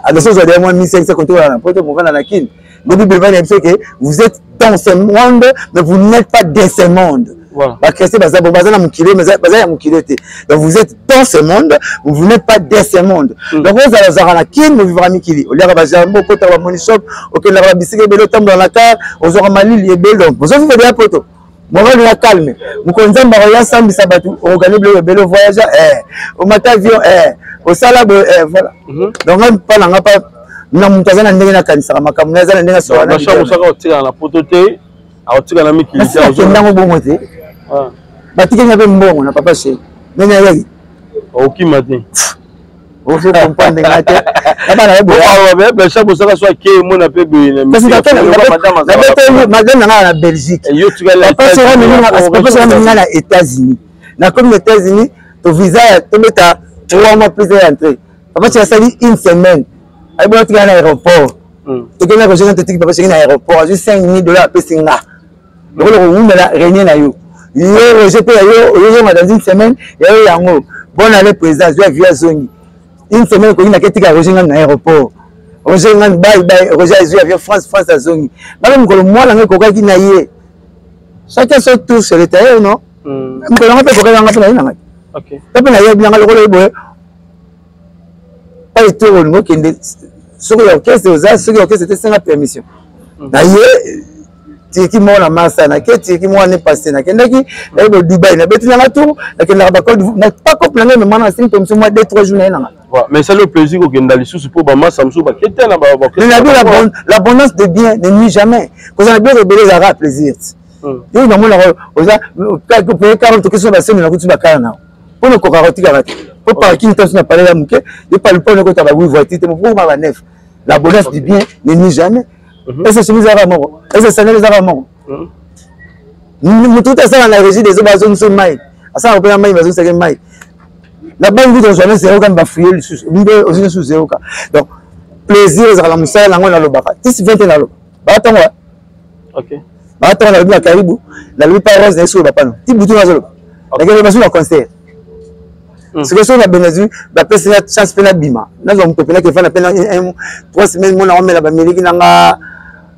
adoso ozwa deya mwa 1500 konte wana na poto movanda na Kini. Nde Bible evandi na biso ke vous êtes dans ce monde mais vous n'êtes pas de ce monde. Bachrétien baza bon, baza na mokili, mais baza ya mokili te. Donc vous êtes dans ce monde, vous n'êtes pas de ce monde. Donc ozala ozalaka na Kine, ovivaka mikili, oliaka bajambo, okotaka bamoni shop, okendaka babisika ebele, otambola na car, ozwaka malili ebele. Donc ozovivre deya poto, mobali na calme. Mokolo Nzambe akoya sambisa bato, okokani biloko ebele, ovoyage, omata avion, osala boye, voilà. Donc ngai mpa na nga pa na moto aza na ndenge nakanisaka makambo na aza na ndenge asokanasaka. Otikala na poto te, aotikala mikili te, akendango bongo te. Batikeli nga mpe mbongo na papa chéri, ndenge ayaki. Okima te. Ozo comprendre nga te. Blanchard Mosaka so ake mona mpe boye. Madame na nga na Belgique, papa chéri amemi nga na États-Unis. Nakomi na États-Unis, to visa tobeta 3 mois plus ya entrée. Papa chéri asali une semaine, ayebona tika na aéroport. Tokenda kozonga, totiki papa chéri na aéroport, azwi 5000 dollars, apesi nga lokola kowumela réunion na yo. Yo Roger mpe ya yo oyozonga dans une semaine ya yo yango. Bonne année président. Azwi avion, azongi une semaine ekoki. Nake tika Roger ngani na aéroport. Roger ngani, bye bye. Roger azwi avion France, France azongi. Bana mokolo mwana ngo ekokaki na ye, chacun son tour sur le terrain, non? Mokolo yango mpe ekokaki yanga mpe na ye na ngai mpe nayebi nanga lokola ye boye. Pa etour olingi okende, soki ya orchestre oza, soki ya orchestre te, senga permission na ye. Turquie moko na masa, nake Turquie moko ane passé, nakendaki naye bo Dubai, nabeti nanga tour, nakendaka bacode na pacope na ngai memana, nasengi permission mwa 2 3 jours na ye nanga. Mais ça le plaisir kokenda lisusu mpo bamasa mosusu bakete na. Mais l'abondance de bien ne nuit jamais. Kozala biloko ebele ezalaka plaisir. Yo namonaka oza paye 40, tokeso basemi na kuti bakala nao mpona okokaka otikaka te po parking ntanso na palais ya moke yo palupano ekota ba wi voiture te mokokoma ba neuf. L'abondance du bien ne nuit jamais. Ese chemise ezaka moko, ese sandale ezaka moko. Motu te asala na régie des eaux, bazongisa mai, asalaka mpe na mai, bazongisaki mai na bangi kuta ozwa na zero kani bafuye lisusu mpe ozwi lisusu zero ka. Donc plaisir ezalaka na mosala nango. Nalobaka tisi 20, naloba baatango baatango, nalobi na karibu, nalobi pa rose na ye soki bapano ti butu nazoloba, nakende basu na concert. Sikoyo soki na benazwi, bapesi nga chance mpe nabima, nazwa mopepe, nakefanda mpe na 3 semaines mona omela bamiliki na nga,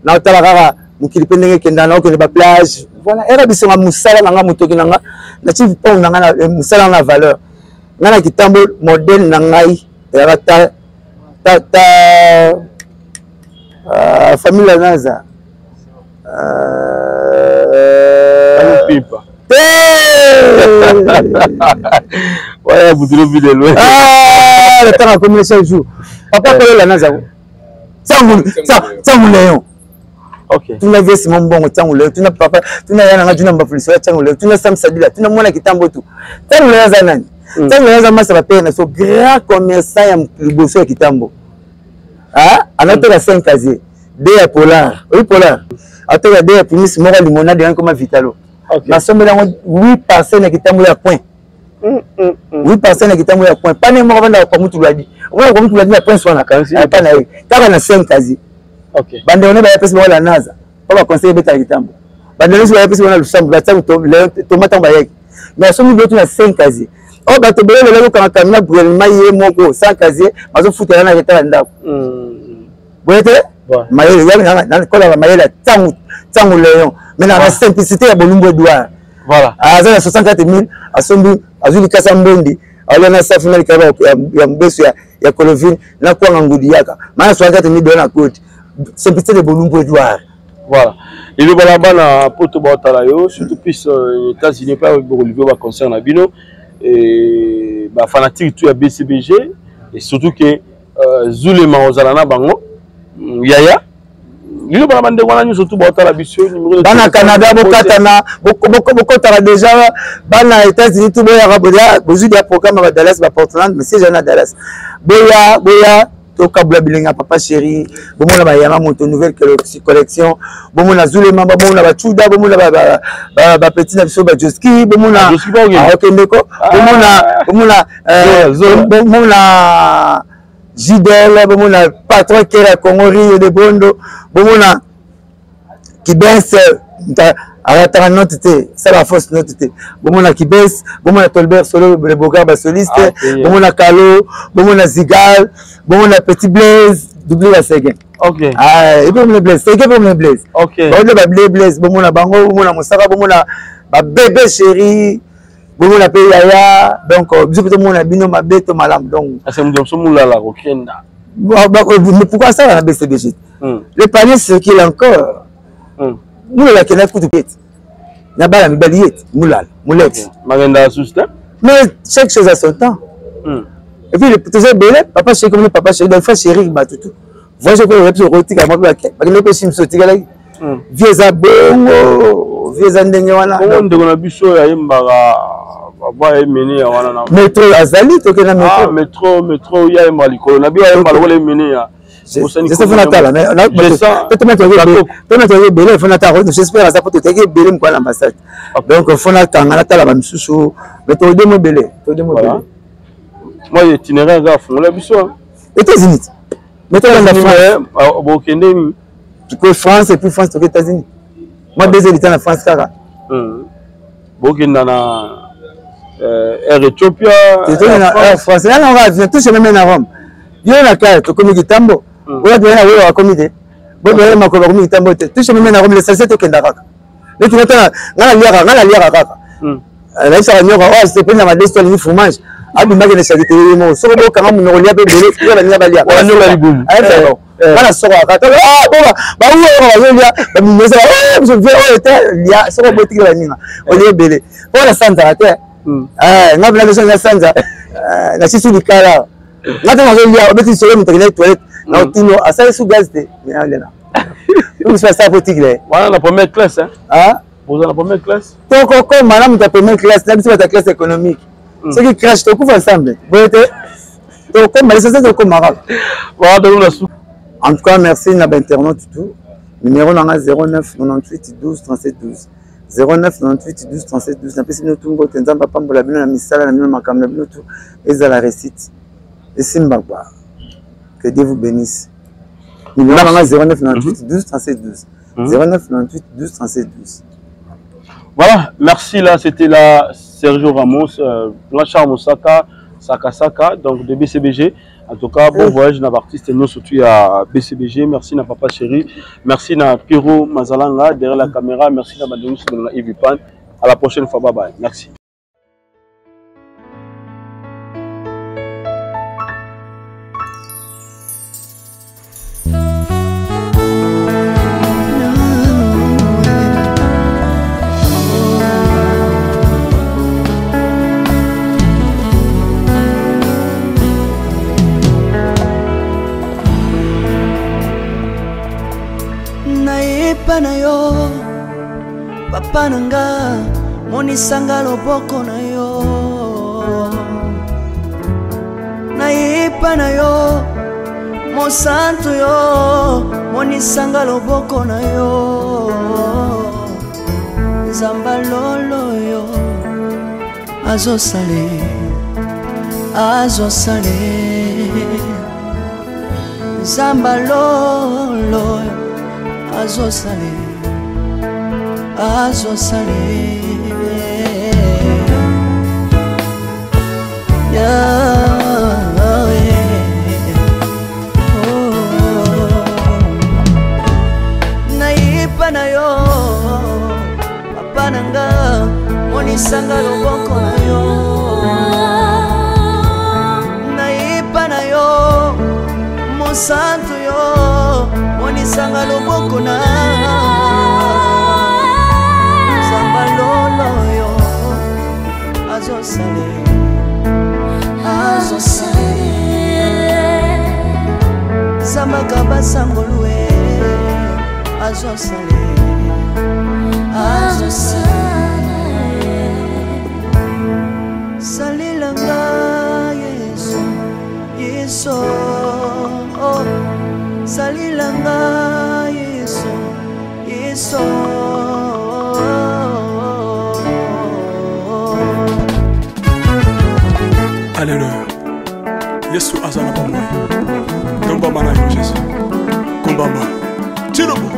naotala kaka mokili mpe ndenge ekenda, naokende baplage. Voilà, era bisonga mosala na nga, motoki na nga, nati mpongo na nga, mosala na valeur nga na kitambo. Modèle na ngai ezalaka ta ta ta famille ya naza pipa te. Waya butulu videlo. Natanga akomi chaque jour papa kolela naza ntango Leon. Tuna vie Simon Mbongo, ntango Leon, tuna papa, tuna ya nanga, tuna mbafuliso ya ntango Leon, tuna Sam Sadila, tuna mwana kitambo tu. Ntango Leon aza nani? Ntango Leon aza masa bapere na so, grand commerçant ya liboso ya kitambo. Anateka 5 casier, 2 ya Polar, oyi Polar, ateka 2 ya Primus, moko ya limonade yango koma Vitalo. Nasombeli yango 8 parcelle na kitambo ya point, 8 parcelle na kitambo ya point pane moko avandaka kwa mutu lwadi, omona kwa mutu lwadi na prince wana pa na ye kaka na 5 casier. Bandeko ne baya pesi bango la naza po baconseil ebetaka kitambo. Bandeko nyonso baya pesi bango na lusambo, batia toma ntango bayaki. Mais asombi biloko na 5 casier oyo bato ebele lelo kokanga kamina gouvernement ye moko sans casier, bazofutela na retard ya ndako boye te. Mayele kolaka mayele ya ntango ntango Léon, mais na simplicité ya Bolumbu Edouard. Aza na 64 000, asombi, azwi likasa mbondi, alia na safu na likaba ya mobeso ya colovine na kwanga ngudi yaka mana 64 000 dollars na koti. Simplicité de Bolumbu Edouard. Voilà, eloba na bana poto baotala yo, surtout plus États-Unis mpe bokolivre baconcert na bino, bafanatique tout ya BCBG, et surtout ke Zulema ozala na bango yaya. Liloba na bandeko wana nyonso tu baotala biso. Bana Canada bokatana, bokotaka déjà. Bana États-Unis tu boyaka, bozwi dia programme ya badallas, baportland, mais siège na Dallas. Boya, boya tokabula bilenge ya papa chéri. Bomona bayanga moto nouvelle collection, bomona Zulema, bomona bacuda, bomona bapeti na biso bajoski, bomona okendeko, bomona, bomona, bomona Jidel, bomona patron Kera Congo Rio de Bondo, bomona Kibens arataka note te, sala fausse note te, bomona Kibens, bomona Tolbert Solo le Bogar basoliste, bomona Kalo, bomona Zigal, bomona Petit Blaise double ya Seguin. Ah, et bomona Blaise Seguin, bomona Blaise, baoyo ba Blaise, bomona bango, bomona Mosaka, bomona. Babebe chéri, bomona mpe yaya. Donc biso mpe tomona bino mabe to malamu. Donc mulala kokenda. Mais pourquoi ça na BCBG? Le panier circule encore. Mulala akenda kutu pete na bana mibali ye mulala muleti. Makenda susu te. Mais chaque chose à son temps. Et puis toza ebele, papa chéri komoni, papa chéri, donc frère chéri, bato tout voyage mpe oyebi okotika mwa mpe bakende mpe simso otikalaki. Vie eza bongo, vie eza ndenge wana. Bongo ndeko na biso oyo ayembaka baba emene ya wana na metro azali, tokenda metro. Metro, metro ye ayembaka likolo na biso, ayembaka lokola emene ya Fo natala tometaki ebele, fo natala. J'espère aza po totaki ebele mokolo na ambassade, donc fo natanga natala bamisusu, mais todemo ebele, todemo ebele. Moi itinéraire kaka fungola biso. États-Unis, mais tolanda France. Bokende tokoki France et puis France tokoki États-Unis. Moi 2 heures du temps na France kaka. Bokenda na Air Ethiopia? Air France yana ngo avion tout chemin na Rome. Yo na kaya tokomi kitambo, oyo toye na wewe akomi te, botoye makolo bakomi kitambo te. Tout chemin na Rome, l'essentiel tokenda kaka neti natala. Nga naliaka, nga naliaka kaka, nayebisaka nyoka oyo asepeli na madeso, alingi fromage, abimaki na charité ye moko. Soki bokanga monoko, lia mpe ebele yo baninga baliaka. Nga na soko kaka bauoyo bazolia bamimesa vie oyo te. Lia soki obotikeli baninga, olia ebele mpo na sanzaka te. Nga mpena biso na sanza nasisi likala. Nga te nazolia, obeti solo, moto akendaki toilette na otino, asali su gaz te, mais alena biso asala po tikile. Wana na première classe, boza na première classe. Tokokoma na moto ya première classe na biso bato ya classe économique. Soki crash, tokufa ensemble boye te. Tokoma lisase, tokoma kaka. En tout cas, merci na bainternaute tout. Numéro nanga 09 98 12 37 12, 09 98 12 37 12. Napesi bino tu mbote. Nzambe apambola bino na misala na bino, makambo na bino tu ezala réussite, esimba kwa. Que Dieu vous bénisse. Numéro nanga 09 98 12 37 12, 09 98 12 37 12. Voilà, merci. Là, c'était là Sergio Ramos, Blanchard Moussaka, Saka Saka, donc de BCBG. En tout cas, bon voyage na artiste nous surtout à BCBG. Merci na papa chéri. Merci na Pierrot Mazalanga derrière la caméra. Merci na Bandou na Yves Pan. À la prochaine fois. Bye bye. Merci. Nayepa na yo, papa na nga, monisanga loboko na yo. Nayepa na yo, mosantu yo, monisanga loboko na yo. Nzamba lolo yo azosale, azosale. Nzamba lolo azosale, azosale. Yahweh. Oh. Nayepa na yo, papa na nga, monisanga loboko na yo. Nayepa na yo, mosantu yo, monisanga loboko na. Nzamba lolo yo azosale, azosale. Zambaka basangolue azosale, azosale. Salelanga Yesu, Yesu, oh. Salelanga Yesu, Yesu. Alleluya, Yesu aza na bomoi. Tombama na yo Jésus, kumbama tilobo.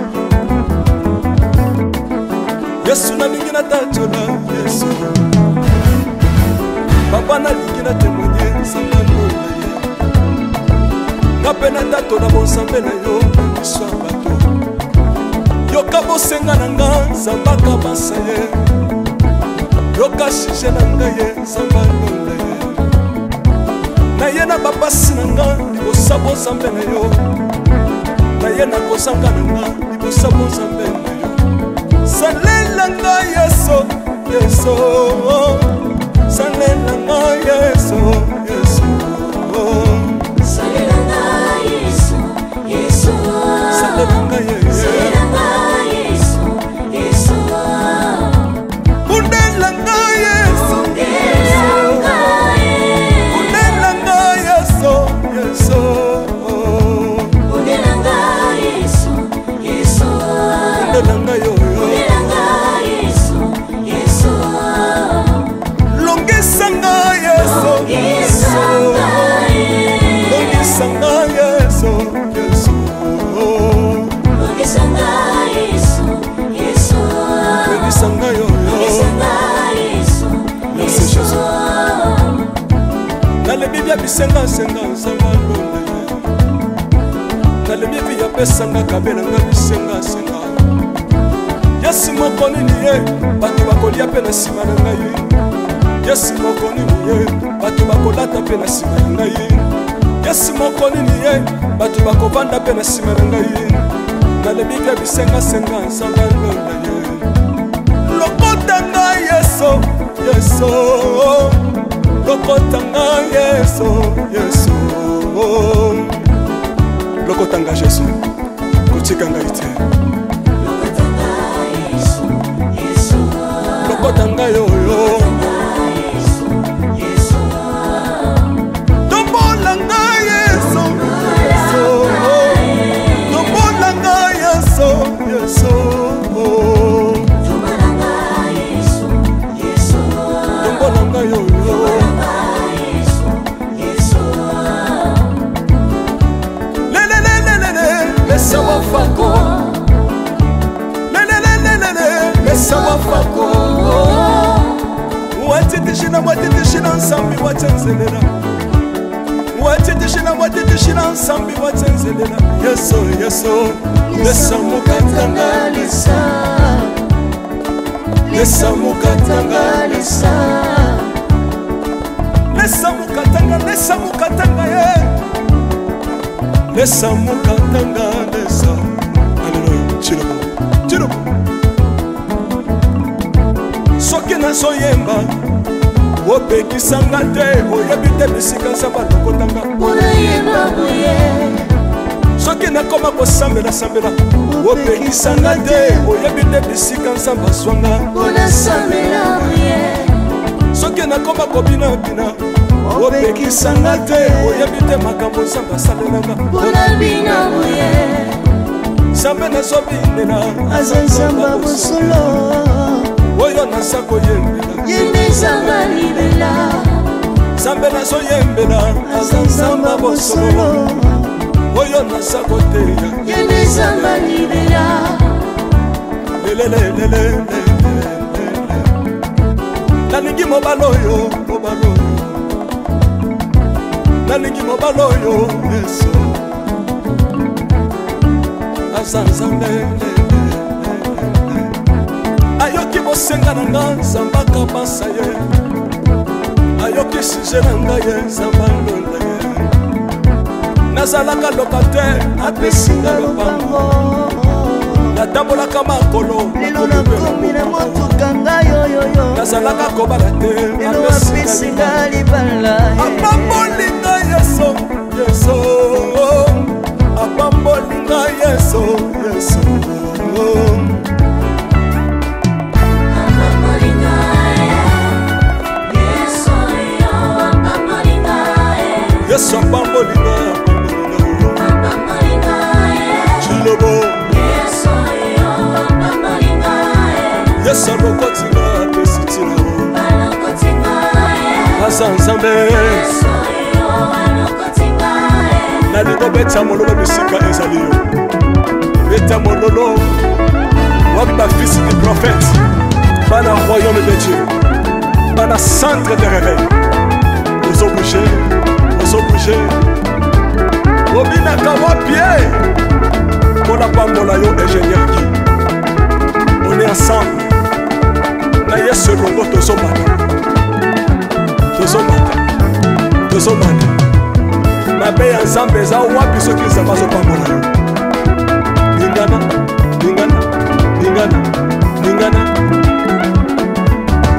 Yesu nalingi natatola Yesu, papa nalingi na témoigne nzambe na ye. Nga mpe natatola bonzambe na yo na miso ya bato. Yoka bosenga na nga, nzambaka basa ye. Yoka sujet na ngai ye Nzambe alonda ye. Naye na bapasi na nga libosa bozambe na yo. Naye na kozanga na nga libosa bozambe na yo. Salela nga Yesu, Yesu. Salela nga Yesu, Yesu. Salela nga Yesu, Yesu. Salela nga Yesu. Salela nga Yesu, Yesu. Bundela nga Yesu. Bundela nga Yesu. Bundela nga Yesu, Yesu. Bundela nga Yesu, Yesu. Bundela nga yo, yo. Bundela nga Yesu, Yesu. Longisa nga Yesu. Longisa nga Yesu. Longisa nga Yesu, Yesu. Longisa nga Yesu, Yesu. Longisa nga yo, yo. Longisa nga Yesu, Merci, Yesu. Jésus. Nalebi bia bisengasenga nzambe alonda ye. Nalebi epi yapesanga kabelanga bisengasenga. Yesu moko nini ye bato bakolia mpe na nsima na ngai. Yesu moko nini ye bato bakolata mpe na nsima na ngai. Yesu moko nini ye bato bakovanda mpe na nsima na ngai. Nalebi bia bisengasenga nzambe alonda ye. Lokota ngai Yesu, Yesu. Lokota ngai Yesu, Yesu. Lokota ngai Yesu, kotika ngai te. Lokota nga Yesu, Yesu. Lokota ngai oyo. Yesu, Yesu. Tombola ngai Yesu, Yesu. Tombola ngai Yesu, Yesu. Tombola nga Yesu, Yesu. Tombola ngai oyo. Tombola nga Yesu, Yesu. Lelelelelele, lesa wafako. Lelelelelele, lesa wafako. Watitishina, watitishina nsambi watenzelela. Watitishina, watitishina nsambi watenzelela. Yesu, Yesu, lesa mukatanga lesa. Lesa mukatanga lesa. Lesa mukatanga, lesa mukatanga ye. Lesa mukatanga, lesa. Alléluia. Chilobo, chilobo. Soki nazoyemba opekisanga te, oyebi te bisika nzambe alokotanga. Unayemba boye. Soki nakoma kosambela-sambela opekisanga te, oyebi te bisika nzambe azwanga. Unasambela boye. Soki nakoma kobinabina opekisanga te, oyebi te makambo nzambe asalelanga. Unabina boye. Nzambe nazobinela Aza nzambe ya bosolo. Oyo naza koyembela. Ye nde nzambe ya libela. Nzambe nazoyembela aza nzambe ya bosolo. Oyo naza koteya. Ye nde nzambe ya libela. Lelelelelele. Nalingi mobali oyo, mobali oyo. Nalingi mobali oyo Yesu aza nzambe. Ayoki bosenga na nga nzambe akabasa ye. Ayoki sujet na ngai ye nzambe alonda ye. Nazalaka locataire apesi nga lopango. Natambolaka makolo Lelo nakomi na motuka ngai oyoyo. Nazalaka kobala te Lelo apesi nga libala. Apamboli ngai Yesu, Yesu. Apamboli ngai Yesu, Yesu. Yesu apamboli ngai, apamboli ngai. Chilobo. Yesu alokoti ngai apesi ntina. Aza nzambe. Nalingi obeta mololo bisika ezali yo. Beta mololo wapi bafils du prophète, bana royaume de Dieu, bana centre de réveil. Ozobouge, ozobouge, obinaka wapi ye mpona pambola yo ingénieur Guy. On est ensemble na Yesu elongo tozomata. Tozobanda mabe ya Nzambe eza wapi soki Nzambe azopambola yo? Lingana, lingana, lingana, lingana,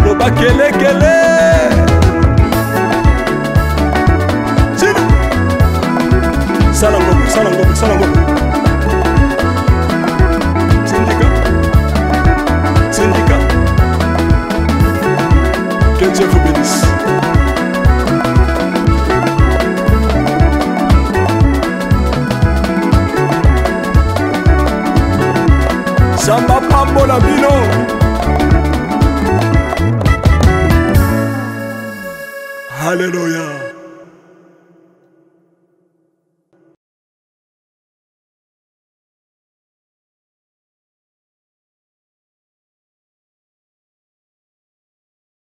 loba kelekele. Sina sala ngombe, sala ngombe, sala ngombe. Sindika, sindika. Que Dieu vous bénisse. Nzambe apambola bino. Alléluia.